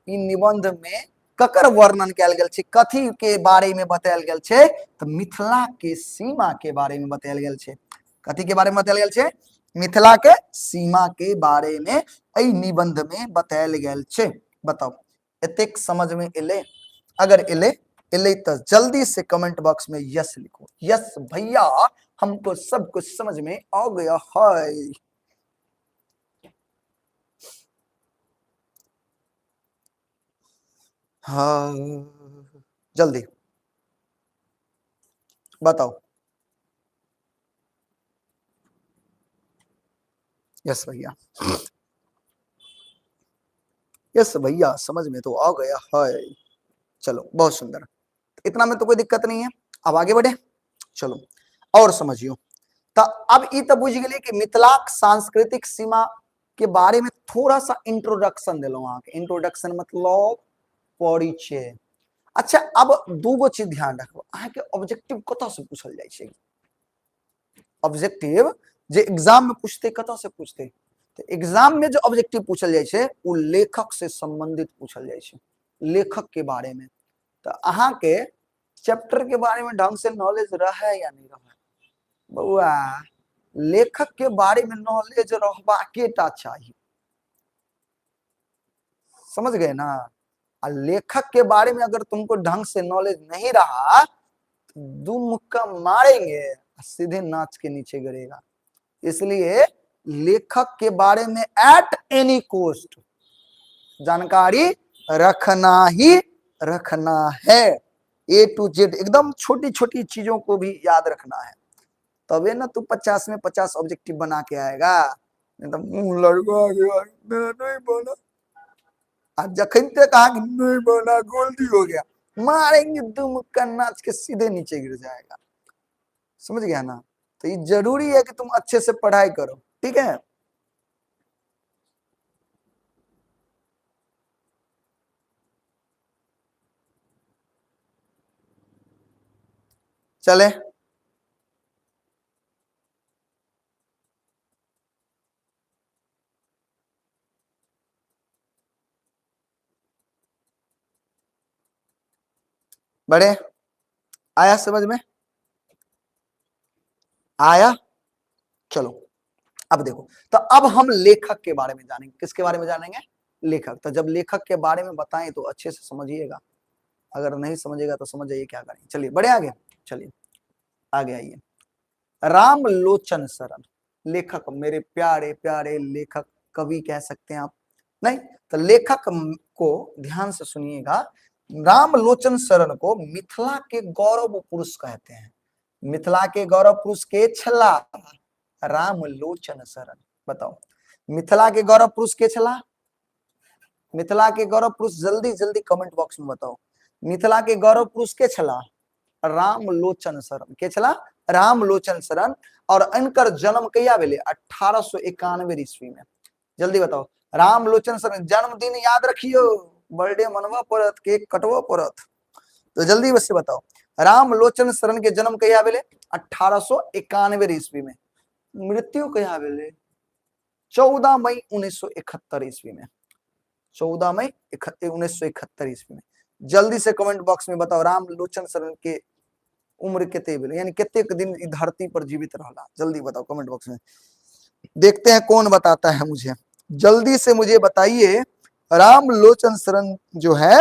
ई निबंध में ककर वर्णन कयल गेल छै, कथी के बारे में बतायल गेल छै, तऽ मिथिला के सीमा के बारे में बतायल गेल छै। कथी के बारे में बतायल गेल छै, मिथिला के सीमा के बारे में एहि निबंध में बतायल गेल छै। बताउ एतेक समझ में एलै? अगर एलै एलै तऽ जल्दी से कमेंट बॉक्स में यस लिखो, यस भैया हमको सब कुछ समझ में आ गया है। हाँ जल्दी बताओ। यस भैया, यस भैया समझ में तो आ गया है। चलो बहुत सुंदर, इतना में तो कोई दिक्कत नहीं है। अब आगे बढ़े, चलो और समझियो। तो अब ई तो बुझ गेलियै कि मिथिलाक सांस्कृतिक सीमा के बारे में थोड़ा सा इंट्रोडक्शन देलहुं अहाँके। इंट्रोडक्शन मतलब परिचय। अच्छा अब दूगो चीज ध्यान रखब, अहाँके ऑब्जेक्टिव कतऽ से पूछल जाइ छै। ऑब्जेक्टिव जे एग्जाम में पूछते कतऽ से पूछते, तो एग्जाम में जो ऑब्जेक्टिव पूछल जाइ छै ओ लेखक से संबंधित पूछल जाइ छै, लेखक के बारे में। तो अहाँके चैप्टर के बारे में ढंग से नॉलेज रहे या नहीं रहे, बउआ लेखक के बारे में नॉलेज रहबाके टा चाही, समझ गए ना। आ लेखक के बारे में अगर तुमको ढंग से नॉलेज नहीं रहा तो दो मुक्का मारेंगे सीधे नाच के नीचे गिरेगा। इसलिए लेखक के बारे में एट एनी कॉस्ट जानकारी रखना ही रखना है, ए टू जेड एकदम छोटी छोटी चीजों को भी याद रखना है, तबे ना तू 50 में 50 ऑब्जेक्टिव बना के आएगा, नहीं तो मुंह लड़का गया मेरा नहीं बना, आ जखन ते कहा कि नहीं बना गोल्डी हो गया, मारेंगे दो मुक्का नाच के सीधे नीचे गिर जाएगा, समझ गया ना। तो ये जरूरी है कि तुम अच्छे से पढ़ाई करो, ठीक है। चले बढ़े, आया समझ में आया? चलो अब देखो, तो अब हम लेखक के बारे में जानेंगे। किसके बारे में जानेंगे? लेखक। तो जब लेखक के बारे में बताएं तो अच्छे से समझिएगा, अगर नहीं समझिएगा तो समझ जाइए क्या करें। चलिए बढ़े आगे, चलिए आगे आइए। रामलोचन शरण लेखक, मेरे प्यारे प्यारे लेखक, कवि कह सकते हैं आप, नहीं तो लेखक को ध्यान से सुनिएगा। रामलोचन शरण को मिथिला के गौरव पुरुष कहते हैं। मिथिला के गौरव पुरुष के छला रामलोचन शरण। बताओ मिथिला के गौरव पुरुष के छला? मिथिला के गौरव पुरुष जल्दी जल्दी कमेंट बॉक्स में बताओ, मिथिला के गौरव पुरुष के छला? रामलोचन शरण। के छला? रामलोचन शरण। और इनकर जन्म कहिया भेलै? 1891 ईस्वी में। जल्दी बताओ रामलोचन शरण जन्मदिन याद रखियो, बर्थडे मनबऽ पड़त, केक कटबऽ पड़त। तो जल्दी बस बताओ रामलोचन शरण के जन्म कहिया भेलै? 1891 ईस्वी में। मृत्यु कहिया भेलै? 14 मई 1971 ईस्वी में। 14 मई 1971 ईस्वी में। जल्दी से कमेंट बॉक्स में बताओ रामलोचन शरण के उम्र कते भेलै, यानी कतेक दिन ई धरती पर जीवित रहला। जल्दी बताओ कमेंट बॉक्स में, देखते हैं कौन बताता है मुझे। जल्दी से मुझे बताइए रामलोचन शरण जो है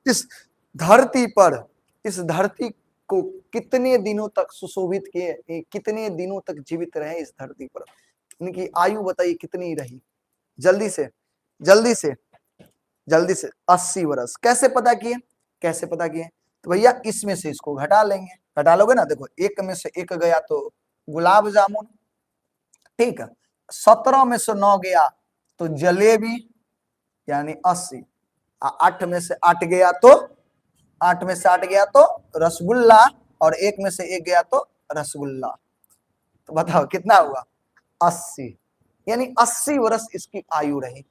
इस धरती पर, इस धरती को कितने दिनों तक सुशोभित किए, कितने दिनों तक जीवित रहे इस धरती पर, इनकी आयु बताइए कितनी रही। जल्दी से, जल्दी से, जल्दी से। 80 वर्ष। कैसे पता किए? कैसे पता किए? तो भैया इसमें से इसको घटा लेंगे, घटा लोगे ना, देखो 1 में से 1 गया तो गुलाब जामुन, ठीक है, 17 में से 9 गया तो जलेबी यानी 80, 8 में से 8 गया तो 8 में से 8 गया तो रसगुल्ला, और 1 में से 1 गया तो रसगुल्ला। तो बताओ कितना हुआ? 80, यानी 80 वर्ष इसकी आयु रही।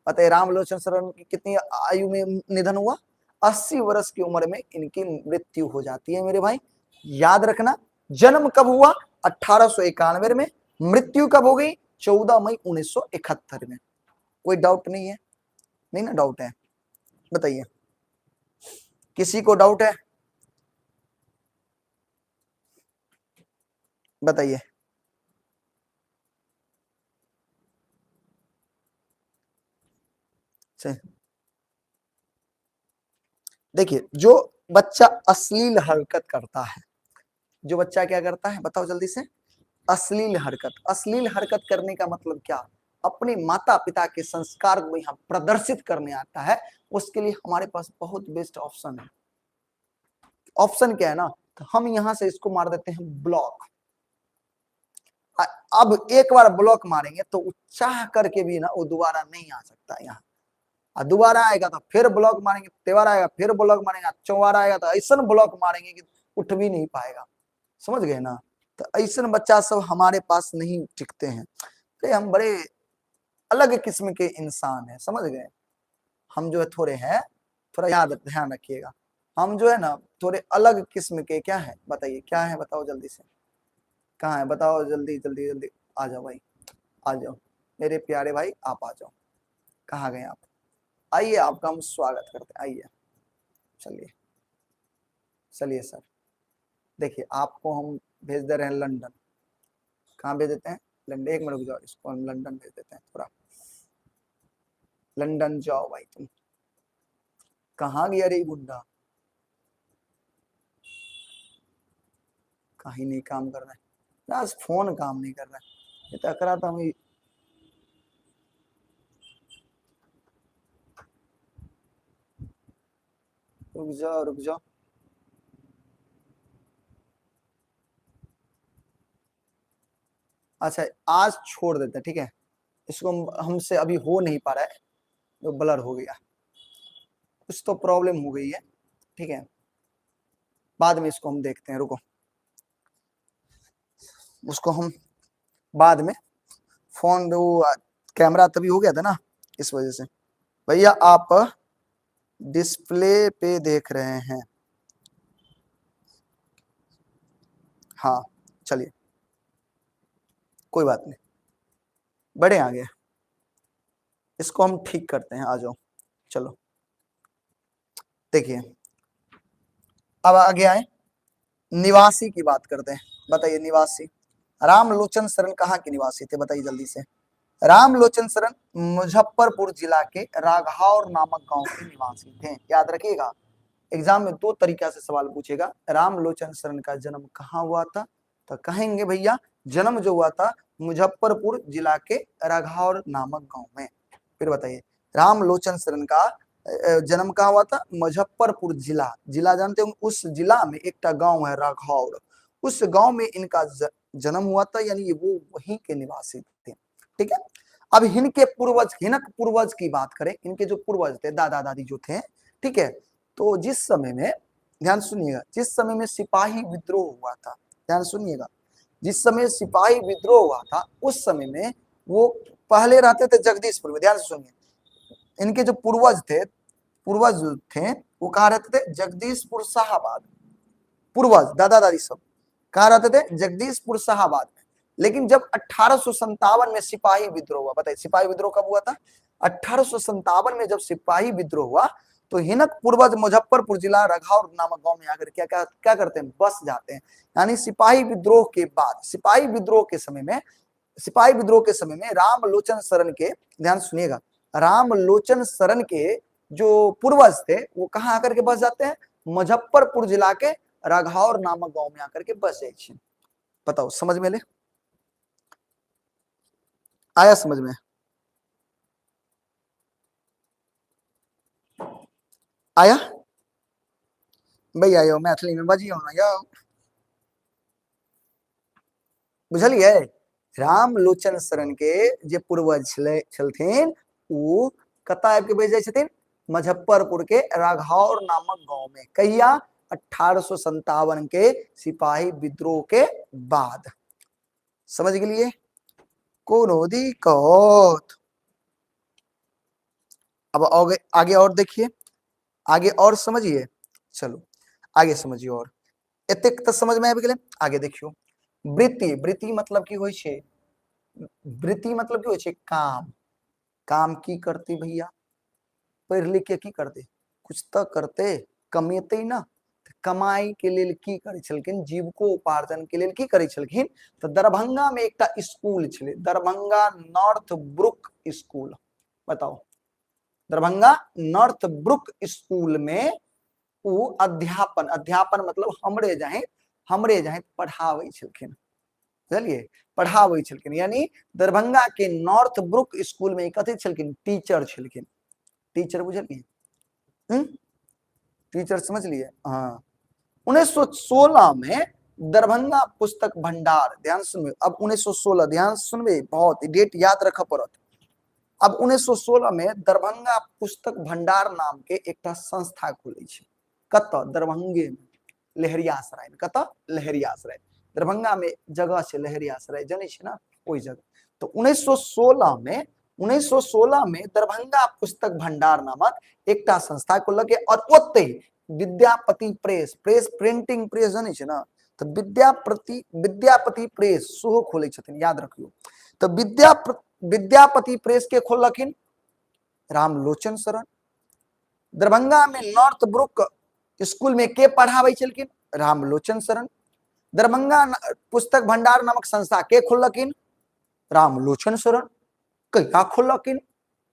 बताइए रामलोचन शरण की कितनी आयु में निधन हुआ? 80 वर्ष की उम्र में इनकी मृत्यु हो जाती है मेरे भाई, याद रखना। जन्म कब हुआ? 1891 में। मृत्यु कब हो गई? 14 मई 1971 में। कोई डाउट नहीं है? नहीं ना डाउट है? बताइए किसी को डाउट है? बताइए। देखिए जो बच्चा अश्लील हरकत करता है, जो बच्चा क्या करता है बताओ जल्दी से? अश्लील हरकत। अश्लील हरकत करने का मतलब क्या? अपने माता पिता के संस्कार को यहाँ प्रदर्शित करने आता है। उसके लिए हमारे पास बहुत बेस्ट ऑप्शन है। ऑप्शन क्या है ना, तो हम यहाँ से इसको मार देते हैं ब्लॉक। अब एक बार ब्लॉक मारेंगे तो चाह करके भी ना वो दोबारा नहीं आ सकता यहाँ। और दोबारा आएगा तो फिर ब्लॉक मारेंगे, त्योहार आएगा फिर ब्लॉक मारेंगे, चौवार आएगा तो ऐसा ब्लॉक मारेंगे कि उठ भी नहीं पाएगा। समझ गए ना? तो ऐसा बच्चा सब हमारे पास नहीं टिकते हैं। तो हम बड़े अलग किस्म के इंसान हैं, समझ गए? हम जो है थोड़े हैं, थोड़ा याद ध्यान रखिएगा, हम जो है ना थोड़े अलग किस्म के क्या है बताइए, क्या है बताओ जल्दी से, कहाँ है बताओ जल्दी जल्दी जल्दी। आ जाओ भाई, आ जाओ मेरे प्यारे भाई, आप आ जाओ। कहाँ गए आप? आइए, आपका हम स्वागत करते हैं, आइए। चलिए चलिए सर, देखिए आपको हम भेज दे रहे हैं लंदन। कहाँ भेज देते हैं? लंदन। एक मिनट रुक जाओ, इसको हम लंदन भेज देते हैं थोड़ा। लंदन जाओ भाई तुम। कहाँ गया रे गुंडा? कहीं नहीं काम कर रहा है आज, फोन काम नहीं कर रहा है। ये तो अकरा तो हम रुक जाओ रुक जाओ। अच्छा आज छोड़ देते हैं, ठीक है, इसको हमसे अभी हो नहीं पा रहा है, तो ब्लर हो गया, कुछ तो प्रॉब्लम हो गई है, ठीक है, बाद में इसको हम देखते हैं, रुको उसको हम बाद में, फोन वो कैमरा तभी हो गया था ना, इस वजह से। भैया आप डिस्प्ले पे देख रहे हैं? हाँ चलिए कोई बात नहीं, बढ़े आगे, इसको हम ठीक करते हैं, आ जाओ। चलो देखिए अब आगे आए, निवासी की बात करते हैं। बताइए निवासी, रामलोचन शरण कहाँ के निवासी थे बताइए जल्दी से। रामलोचन शरण मुजफ्फरपुर जिला के राघौर नामक गांव के निवासी थे। याद रखिएगा, एग्जाम में दो तरीका से सवाल पूछेगा। रामलोचन शरण का जन्म कहाँ हुआ था, तो कहेंगे भैया जन्म जो हुआ था मुजफ्फरपुर जिला के राघौर नामक गांव में। फिर बताइए रामलोचन शरण का जन्म कहाँ हुआ था? मुजफ्फरपुर जिला, जिला जानते हो, उस जिला में एक गांव है राघौर, उस गांव में इनका जन्म हुआ था, यानी वो वहीं के निवासी थे। ठीक है, अब इनके पूर्वज, हिनक पूर्वज की बात करें, इनके जो पूर्वज थे, दादा दादी जो थे, ठीक है, तो जिस समय में, ध्यान सुनिएगा, जिस समय में सिपाही विद्रोह हुआ था, ध्यान सुनिएगा, जिस समय सिपाही विद्रोह हुआ था उस समय में वो पहले रहते थे जगदीशपुर में। ध्यान से सुनिए, इनके जो पूर्वज थे, पूर्वज जो थे वो कहाँ रहते थे? जगदीशपुर शाहाबाद। पूर्वज दादा दादी सब कहाँ रहते थे? जगदीशपुर शाहाबाद में। लेकिन जब 1857 में सिपाही विद्रोह हुआ, बताइए सिपाही विद्रोह कब हुआ था? 1857 में जब सिपाही विद्रोह हुआ तो हिनक पूर्वज मुजफ्फरपुर जिला रघौर नामक गांव में आकर क्या क्या क्या करते हैं? बस जाते हैं। यानी सिपाही विद्रोह के बाद, सिपाही विद्रोह के समय में, सिपाही विद्रोह के समय में रामलोचन शरण के, ध्यान सुनिएगा, रामलोचन शरण के जो पूर्वज थे वो कहाँ आकर के बस जाते हैं? मुजफ्फरपुर जिला के रघौर नामक गांव में आकर के बस जाए। बताओ समझ में ले आया? समझ में आया भैया? यो मैथिली में बजियो ना यो, बुझलिए? रामलोचन शरण के जे पूर्वज छलथिन ओ कतऽ आबि के बसि जाइ छथिन? मुजफ्फरपुर के राघौर नामक गांव में। कहिया? 1857 के सिपाही विद्रोह के बाद। समझ गेलिए? कोनो दिक्कत? अब आगे, आगे और देखिए, आगे और समझिए, चलो आगे समझिए। और एतेक तऽ समझ में आबि गेलै, आगे देखियो। वृत्ति, वृत्ति मतलब की होइ छै? वृत्ति मतलब की होइ छै? काम। काम की करते भैया? पढ़ि लिख के की करते? कुछ तऽ करते, कमेते ना। तऽ कमाई के लेल की करै छलखिन? जीविको उपार्जन के लेल की करै छलखिन? तऽ दरभंगा में एकटा स्कूल छलै, दरभंगा नॉर्थ ब्रुक स्कूल। बताओ, दरभंगा नॉर्थ ब्रुक स्कूल में ओ अध्यापन, अध्यापन मतलब हमरे जाहे, हमरे जाहे पढ़ाबै छलखिन, बुझलिए? पढ़ाबै छलखिन। यानी दरभंगा के नॉर्थ ब्रुक स्कूल में कथी छलखिन? टीचर छलखिन। टीचर, बुझलिए? टीचर समझलिए? हाँ। 1916 में दरभंगा पुस्तक भंडार, ध्यान सुनबे, अब 1916, ध्यान सुनबे, बहुत डेट याद रख पड़त। अब 1916 में दरभंगा पुस्तक भंडार नाम के एकटा संस्था खुलै छै। कतऽ? दरभंगे में, लहेरियासराय में। कतऽ? लहेरियासराय। दरभंगा में जगह छै लहेरियासराय, जनै छी ना, ओहि जगह। तो 1916 में, 1916 में दरभंगा पुस्तक भंडार नामक एकटा संस्था खोललकै और ओतै Vidyapati press, press printing press जनै छै ना, तऽ विद्यापति, विद्यापति प्रेस सेहो खोलै छथिन, याद रखियौ। तऽ विद्यापति प्रेस के खोललखिन रामलोचन शरण। दरभंगा में नॉर्थ ब्रुक स्कूल में के पढ़ाबै छलखिन? रामलोचन शरण। दरभंगा पुस्तक भंडार नामक संस्था के खोललखिन? रामलोचन शरण। कहिया खोललखिन?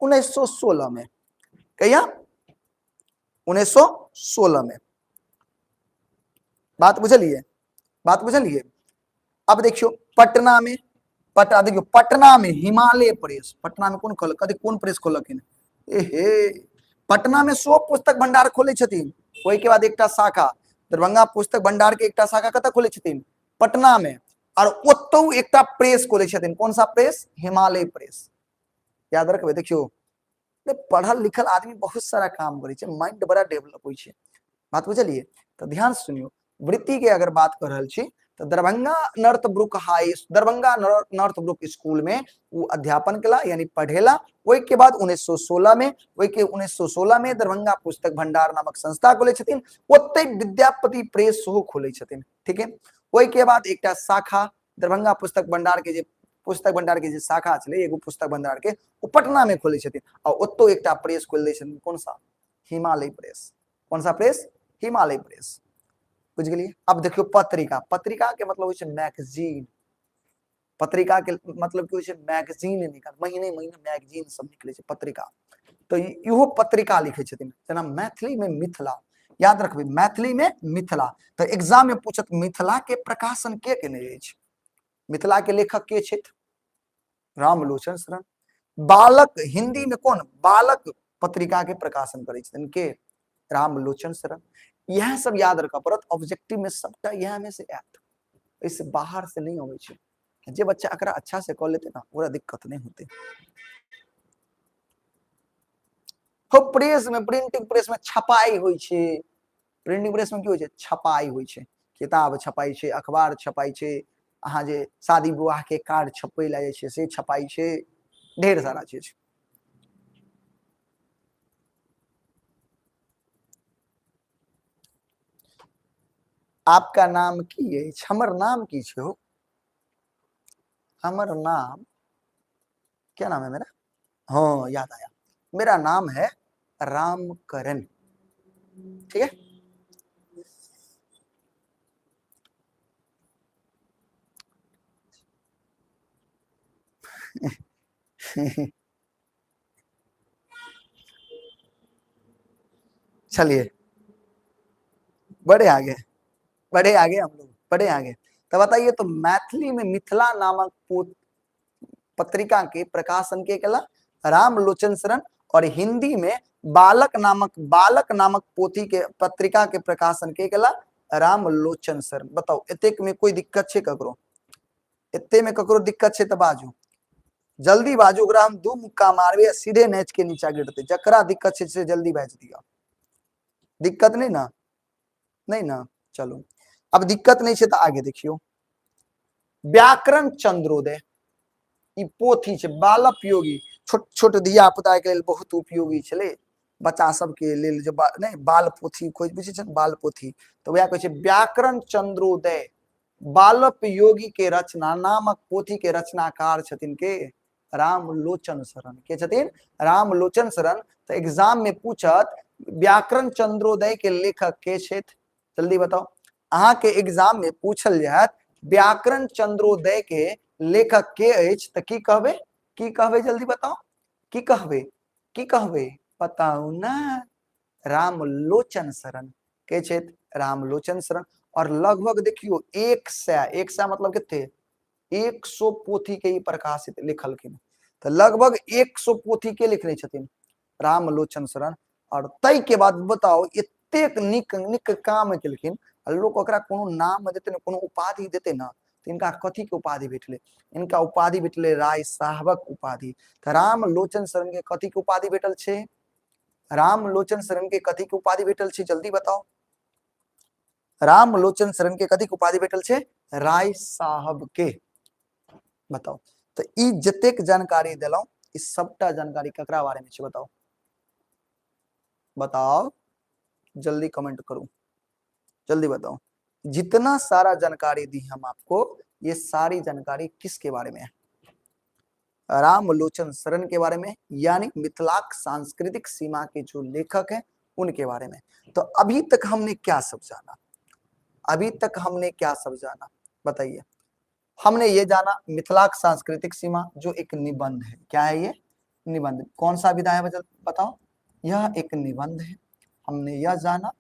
1916 में। कहिया? 1916 में। बात बुझलिए? बात बुझलिए? अब देखियो पटना में, पटना देखियो, पटना में हिमालय प्रेस, पटना में कोन खोल, कथी कोन प्रेस खोललखिन? एहे, पटना में सो पुस्तक भंडार खोले छथिन। ओहि के बाद एकटा शाखा दरभंगा पुस्तक भंडार के एकटा शाखा कतऽ खोले छथिन? पटना में। और ओतौ एकटा प्रेस खोले छथिन। कौन सा प्रेस? हिमालय प्रेस। याद रखबै। देखियो, पढ़ल लिखल आदमी बहुत सारा काम करै छै, माइंड बड़ा डेवलप होइ छै। बात बुझलिए? तऽ ध्यान सुनियो, वृत्ति के अगर बात कर रहल छी तऽ Darbhanga North Brook high, Darbhanga North Brook school में वो अध्यापन केला, यानी पढ़ेला। ओहि के बाद 1916 में, ओहि के 1916 में दरभंगा पुस्तक भंडार नामक संस्था खोले छथिन, ओतै विद्यापति प्रेस सेहो खोले छथिन। ठीक है, ओहि के बाद एकटा शाखा दरभंगा पुस्तक भंडार के जे पुस्तक भंडार के जे शाखा छलै, एगो पुस्तक भंडार के, ओ पटना में खोले छथिन आ ओतौ एकटा प्रेस खोल दै छथिन। कौन सा? हिमालय प्रेस। कौन सा प्रेस? हिमालय प्रेस। बुझ गेलियै? अब देखियौ पत्रिका, पत्रिका के मतलब होइ छै मैगजीन। पत्रिका के मतलब की होइ छै? मैगजीन निकल, महीने महीने मैगजीन सब निकलै छै पत्रिका। तऽ इहो पत्रिका लिखै छथिन, जेना मैथिली में मिथिला, याद रखबै, मैथिली में मिथिला। तऽ एग्जाम में पूछत मिथिला के प्रकाशन के केने अछि, मिथिला के लेखक के छथि? रामलोचन शरण। बालक, हिंदी में कोन बालक पत्रिका के प्रकाशन करै छथिन? के? रामलोचन शरण। इएह सब याद रखऽ पड़त, ऑब्जेक्टिव में सबटा इएह में से आयत। एहिसँ बाहर से नहि अबै छै। जे बच्चा एकरा अच्छा से कऽ लेतै ने, ओकरा दिक्कत नहि होतै। हो, प्रेस में, प्रिंटिंग प्रेस में छपाई होइ छै। प्रिंटिंग प्रेस में की होइ छै? छपाई होइ छै, किताब छपाई छै, अखबार छपाई छै, अहाँ जे शादी विवाह के कार्ड छपै लए जाइ छै से छपाई छै, ढेर सारा चीज। आपका नाम की अछि? हमर नाम की छै हो? हमर नाम क्या नाम है मेरा? हाँ, याद आया, मेरा नाम है रामकरण। ठीक है, चलिए बढ़े आगे, बढ़े आगे, हम लोग बढ़े आगे। तो बताइए, तो मैथिली में मिथिला नामक पत्रिका के प्रकाशन के कला रामलोचन शरण, और हिंदी में बालक नामक पोथी के पत्रिका के प्रकाशन के कला रामलोचन शरण। बताओ, एतेक में कोई दिक्कत छे ककरो? एते में ककरो दिक्कत छे तो बाजू, जल्दी बाजू, ओकरा हम दू मुक्का मारबे आ सीधे नाच के नीचा गिरते। जकरा दिक्कत छे से जल्दी बाजि दिअ। दिक्कत नहीं ना? नहीं ना? चलो, अब दिक्कत नहीं छे तो आगे देखियो। व्याकरण चंद्रोदय ई पोथी छे बालपयोगी, छोट छोट धिया पुता के लेल बहुत उपयोगी छलै, बच्चा सबके लेल जे नहीं बाल पोथी कोई बुझै छै ने, बाल पोथी, तऽ वएह कहै छै व्याकरण चंद्रोदय बालपयोगी के रचना नामक पोथी के रचनाकार छथिन के? रामलोचन शरण। के छथिन? रामलोचन शरण। तऽ एग्जाम में पूछत व्याकरण चंद्रोदय के लेखक के छथि? जल्दी बताओ। अहाँ के एग्जाम में पूछल जायत व्याकरण चंद्रोदय के लेखक के अछि, तऽ की कहबै? की कहबै? जल्दी बताओ, की कहबै? की कहबै? बताउ ना। रामलोचन शरण। के छथि? रामलोचन शरण। और लगभग देखियो 100 मतलब कते? 100 पोथी के ई प्रकाशित लिखलखिन। तऽ लगभग 100 पोथी के लिखने छथिन? रामलोचन शरण। और तै के बाद बताओ, एतेक नीक नीक काम केलखिन आ लोक ओकरा कोनो नाम देते ने, कोनो उपाधि देते ना, तऽ इनका कथी के उपाधि भेटलै? इनका उपाधि भेटलै राय साहबक उपाधि। तऽ रामलोचन शरण के कथी के उपाधि भेटल छै? रामलोचन शरण के कथी के उपाधि भेटल छै? जल्दी बताओ। रामलोचन शरण के कथी के उपाधि भेटल छै? राय साहब के। बताओ। तऽ ई जतेक जानकारी देलहुँ, ई सबटा जानकारी ककरा बारे में छै? बताओ, बताओ, जल्दी कमेंट करू, जल्दी बताओ। जितना सारा जानकारी दी हम आपको, ये सारी जानकारी किसके बारे में है? रामलोचन शरण के बारे में, यानी मिथिलाक सांस्कृतिक सीमा के जो लेखक हैं उनके बारे में। तो अभी तक हमने क्या सब जाना? अभी तक हमने क्या सब जाना बताइए? हमने ये जाना मिथिलाक सांस्कृतिक सीमा जो एक निबंध है। क्या है ये निबंध? कौन सा विधा है बताओ? यह एक निबंध है, हमने यह जाना।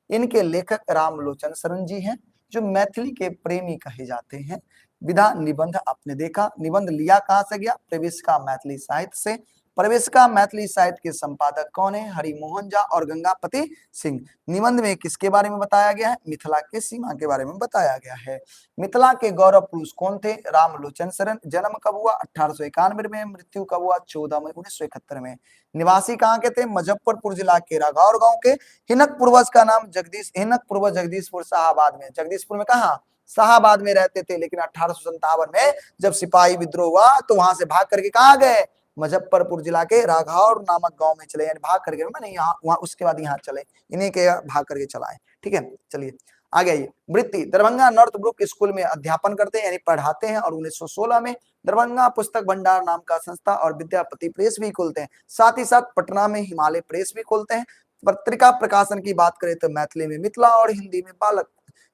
इनके लेखक रामलोचन शरण जी हैं, जो मैथिली के प्रेमी कहे जाते हैं। विधा निबंध आपने देखा। निबंध लिया कहाँ से गया? प्रवेशिका मैथिली साहित्य से। प्रवेशिका मैथिली साहित्य के संपादक कौन है? हरिमोहन झा और गंगापति सिंह। निबंध में किसके बारे में बताया गया है? मिथिला के सीमा के बारे में बताया गया है। मिथिला के गौरव पुरुष कौन थे? रामलोचन शरण। जन्म कब हुआ? 1891 में। मृत्यु कब हुआ? 14 मई 1971 में। निवासी कहाँ के थे? मुजफ्फरपुर जिला के राघौर गांव के। हिनक पूर्वज का नाम जगदीश, हिनक पूर्वज जगदीशपुर शाहाबाद में। जगदीशपुर में कहाँ? शाहाबाद में रहते थे। लेकिन 1857 में जब सिपाही विद्रोह हुआ तो वहां से भाग करके कहाँ गए? मुजफ्फरपुर जिला के राघौर नामक गांव में चले, यानी भाग करके मैंने यहाँ वहां, उसके बाद यहाँ चले, इन्हीं के भाग करके चलाए। ठीक है, चलिए आगे आइए। वृत्ति दरभंगा नॉर्थ ब्रुक स्कूल में अध्यापन करते हैं, यानी पढ़ाते हैं, और 1916 में दरभंगा पुस्तक भंडार नाम का संस्था और विद्यापति प्रेस भी खोलते हैं। साथ ही साथ पटना में हिमालय प्रेस भी खोलते हैं। पत्रिका प्रकाशन की बात करें तो मैथिली में मिथिला और हिंदी में बालक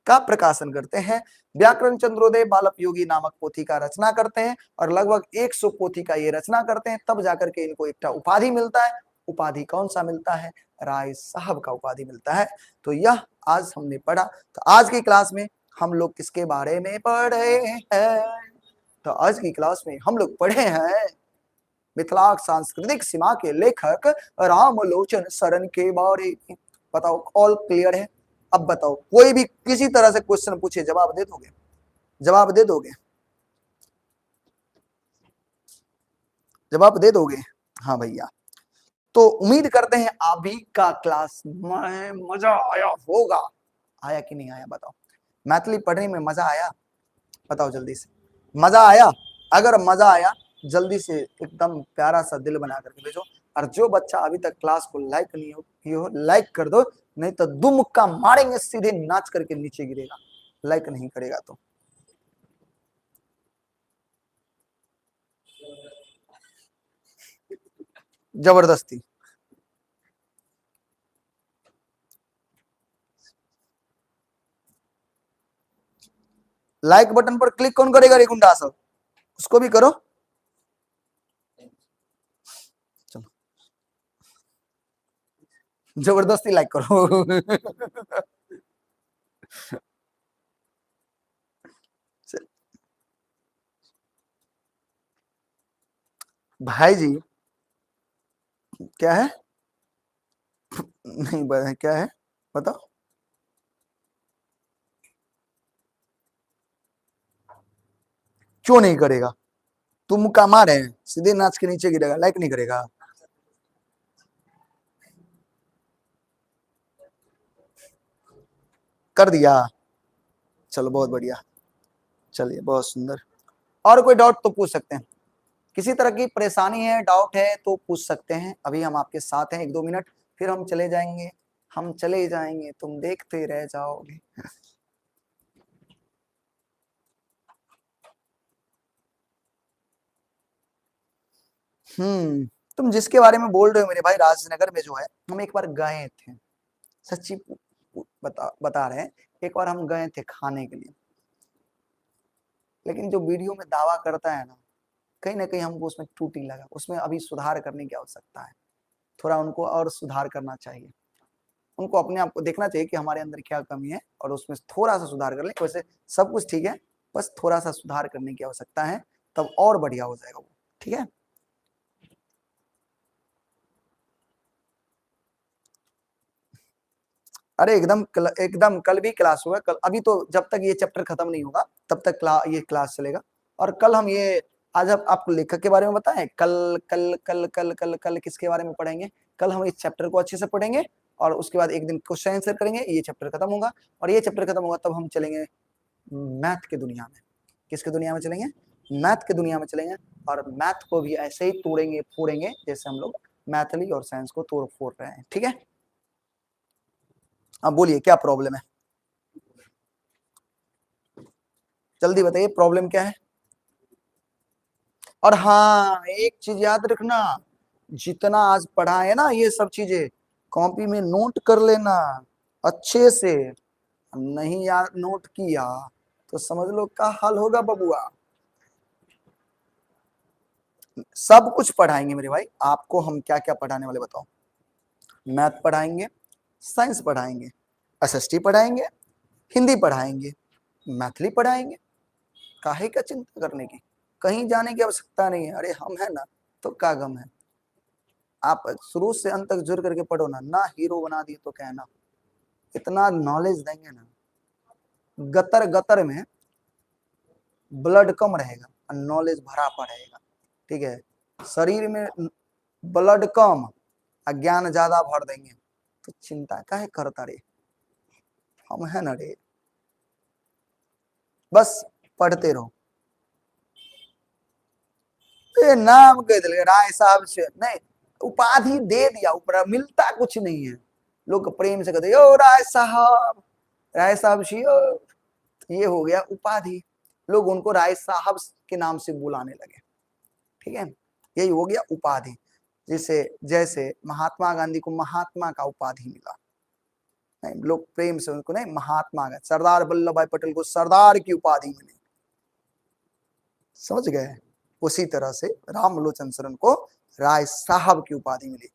का प्रकाशन करते हैं। व्याकरण चंद्रोदय बालक योगी नामक पोथी का रचना करते हैं और लगभग 100 पोथी का ये रचना करते हैं, तब जाकर के इनको एक उपाधि मिलता है। उपाधि कौन सा मिलता है? राय साहब का उपाधि मिलता है। तो यह आज हमने पढ़ा। तो आज की क्लास में हम लोग किसके बारे में पढ़े हैं? तो आज की क्लास में हम लोग पढ़े हैं मिथिला सांस्कृतिक सीमा के लेखक रामलोचन शरण के बारे में। बताओ, ऑल क्लियर है? अब बताओ, कोई भी किसी तरह से क्वेश्चन पूछे जवाब दे दोगे? जवाब दे दोगे? जवाब दे दोगे? हाँ भैया, तो उम्मीद करते हैं आप भी का क्लास में मजा आया होगा। आया कि नहीं आया बताओ? मैथिली पढ़ने में मजा आया? बताओ जल्दी से, मजा आया? अगर मजा आया जल्दी से एकदम प्यारा सा दिल बना करके भेजो। और जो बच्चा अभी तक क्लास को लाइक नहीं हो, ये हो लाइक कर दो, नहीं तो दो मुक्का मारेंगे सीधे नाच करके नीचे गिरेगा, लाइक नहीं करेगा तो। जबरदस्ती। लाइक बटन पर क्लिक कौन करेगा रे गुंडा सब, उसको भी करो। चलो जबरदस्ती लाइक करो। भाई जी क्या है, नहीं पता क्या है, बताओ। क्यों नहीं करेगा? तुम मुक्का मारे सीधे नाच के नीचे गिरेगा, लाइक नहीं करेगा। कर दिया, चलो बहुत बढ़िया, चलिए बहुत सुंदर। और कोई डाउट तो पूछ सकते हैं, किसी तरह की परेशानी है, डाउट है तो पूछ सकते हैं। अभी हम आपके साथ हैं 1-2 मिनट, फिर हम चले जाएंगे, हम चले जाएंगे, तुम देखते रह जाओगे। तुम जिसके बारे में बोल रहे हो मेरे भाई, राजनगर में जो है, हम एक बार गए थे, सच्ची बता रहे हैं, एक बार हम गए थे खाने के लिए। लेकिन जो वीडियो में दावा करता है ना, कहीं ना कहीं हमको उसमें त्रुटि लगा, उसमें अभी सुधार करने की आवश्यकता है, थोड़ा उनको और सुधार करना चाहिए, उनको अपने आप को देखना चाहिए कि हमारे अंदर क्या कमी है और उसमें थोड़ा सा सुधार कर लें। वैसे सब कुछ ठीक है, बस थोड़ा सा सुधार करने की आवश्यकता है, तब और बढ़िया हो जाएगा वो, ठीक है। अरे एकदम एकदम कल भी क्लास होगा, कल अभी तो जब तक ये चैप्टर खत्म नहीं होगा तब तक ये क्लास चलेगा। और कल हम ये, आज आप आपको लेखक के बारे में बताएं, कल कल कल कल कल कल किसके बारे में पढ़ेंगे? कल हम इस चैप्टर को अच्छे से पढ़ेंगे और उसके बाद एक दिन क्वेश्चन आंसर करेंगे, ये चैप्टर खत्म होगा। और ये चैप्टर खत्म होगा तब हम चलेंगे मैथ की दुनिया में। किसकी दुनिया में चलेंगे? मैथ की दुनिया में चलेंगे। और मैथ को भी ऐसे ही तोड़ेंगे फोड़ेंगे जैसे हम लोग मैथली और साइंस को तोड़ फोड़ रहे हैं, ठीक है। अब बोलिए क्या प्रॉब्लम है, जल्दी बताइए प्रॉब्लम क्या है। और हाँ, एक चीज याद रखना, जितना आज पढ़ा है ना ये सब चीजें कॉपी में नोट कर लेना अच्छे से, नहीं याद नोट किया तो समझ लो क्या हाल होगा बबुआ। सब कुछ पढ़ाएंगे मेरे भाई, आपको हम क्या क्या पढ़ाने वाले बताओ। मैथ पढ़ाएंगे, साइंस पढ़ाएंगे, एसएसटी पढ़ाएंगे, हिंदी पढ़ाएंगे, मैथिली पढ़ाएंगे। काहे का चिंता करने की, कहीं जाने की आवश्यकता नहीं है। अरे हम है ना तो क्या गम है। आप शुरू से अंत तक जुड़ करके पढ़ो ना, ना हीरो बना दिए तो कहना, इतना नॉलेज देंगे ना, गतर गतर में ब्लड कम रहेगा और नॉलेज भरा पड़ेगा, ठीक है। शरीर में ब्लड कम और ज्ञान ज्यादा भर देंगे तो चिंता काहे करता रे, हम है ना रे, बस पढ़ते रहो। ये नाम कह दिल राय साहब से नहीं, उपाधि दे दिया, ऊपर मिलता कुछ नहीं है। लोग प्रेम से कहते ओ राय साहब, राय साहब जी, ओ, ये हो गया उपाधि, लोग उनको राय साहब के नाम से बुलाने लगे, ठीक है। यही हो गया उपाधि। जैसे जैसे महात्मा गांधी को महात्मा का उपाधि मिला, नहीं लोग प्रेम से उनको नहीं महात्मा गांधी, सरदार वल्लभ भाई पटेल को सरदार की उपाधि मिली, समझ गए। उसी तरह से रामलोचन शरण को राय साहब की उपाधि मिली,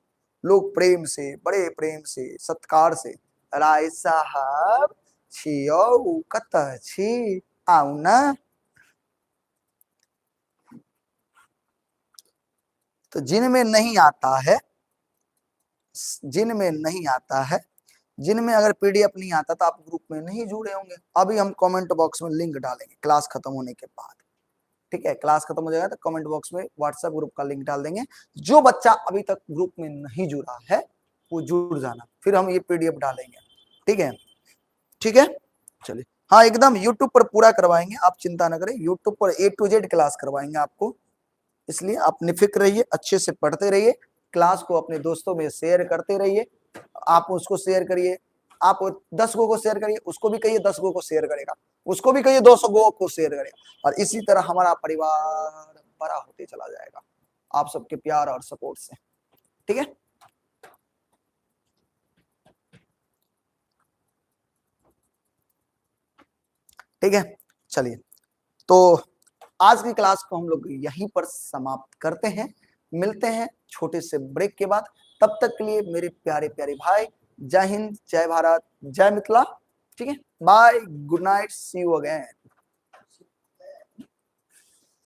लोग प्रेम से, बड़े प्रेम से, सत्कार से राय साहब छियो कत छी आऊ ना। तो जिनमें नहीं आता है, जिनमें नहीं आता है जिनमें अगर पीडीएफ नहीं आता तो आप ग्रुप में नहीं जुड़े होंगे। अभी हम कमेंट बॉक्स में लिंक डालेंगे क्लास खत्म होने के बाद, ठीक है। क्लास खत्म हो जाएगा तो कमेंट बॉक्स में व्हाट्सएप ग्रुप का लिंक डाल देंगे। जो बच्चा अभी तक ग्रुप में नहीं जुड़ा है वो जुड़ जाना, फिर हम ये पीडीएफ डालेंगे, ठीक है, ठीक है। चलिए, हाँ एकदम यूट्यूब पर पूरा करवाएंगे, आप चिंता न करें। यूट्यूब पर ए टू जेड क्लास करवाएंगे आपको, इसलिए आप निफिक्र रहिए, अच्छे से पढ़ते रहिए, क्लास को अपने दोस्तों में शेयर करते रहिए। आप उसको शेयर करिए, आप 10 गो को शेयर करिए, उसको भी कहिए 10 गो को शेयर करेगा, उसको भी कहिए 200 गो को शेयर करेगा, और इसी तरह हमारा परिवार बड़ा होते चला जाएगा आप सबके प्यार और सपोर्ट से, ठीक है। ठीक है, चलिए तो आज की क्लास को हम लोग यहीं पर समाप्त करते हैं। मिलते हैं छोटे से ब्रेक के बाद, तब तक के लिए मेरे प्यारे प्यारे भाई, जय हिंद, जय भारत, जय मिथिला, ठीक है। Bye, good night, see you again.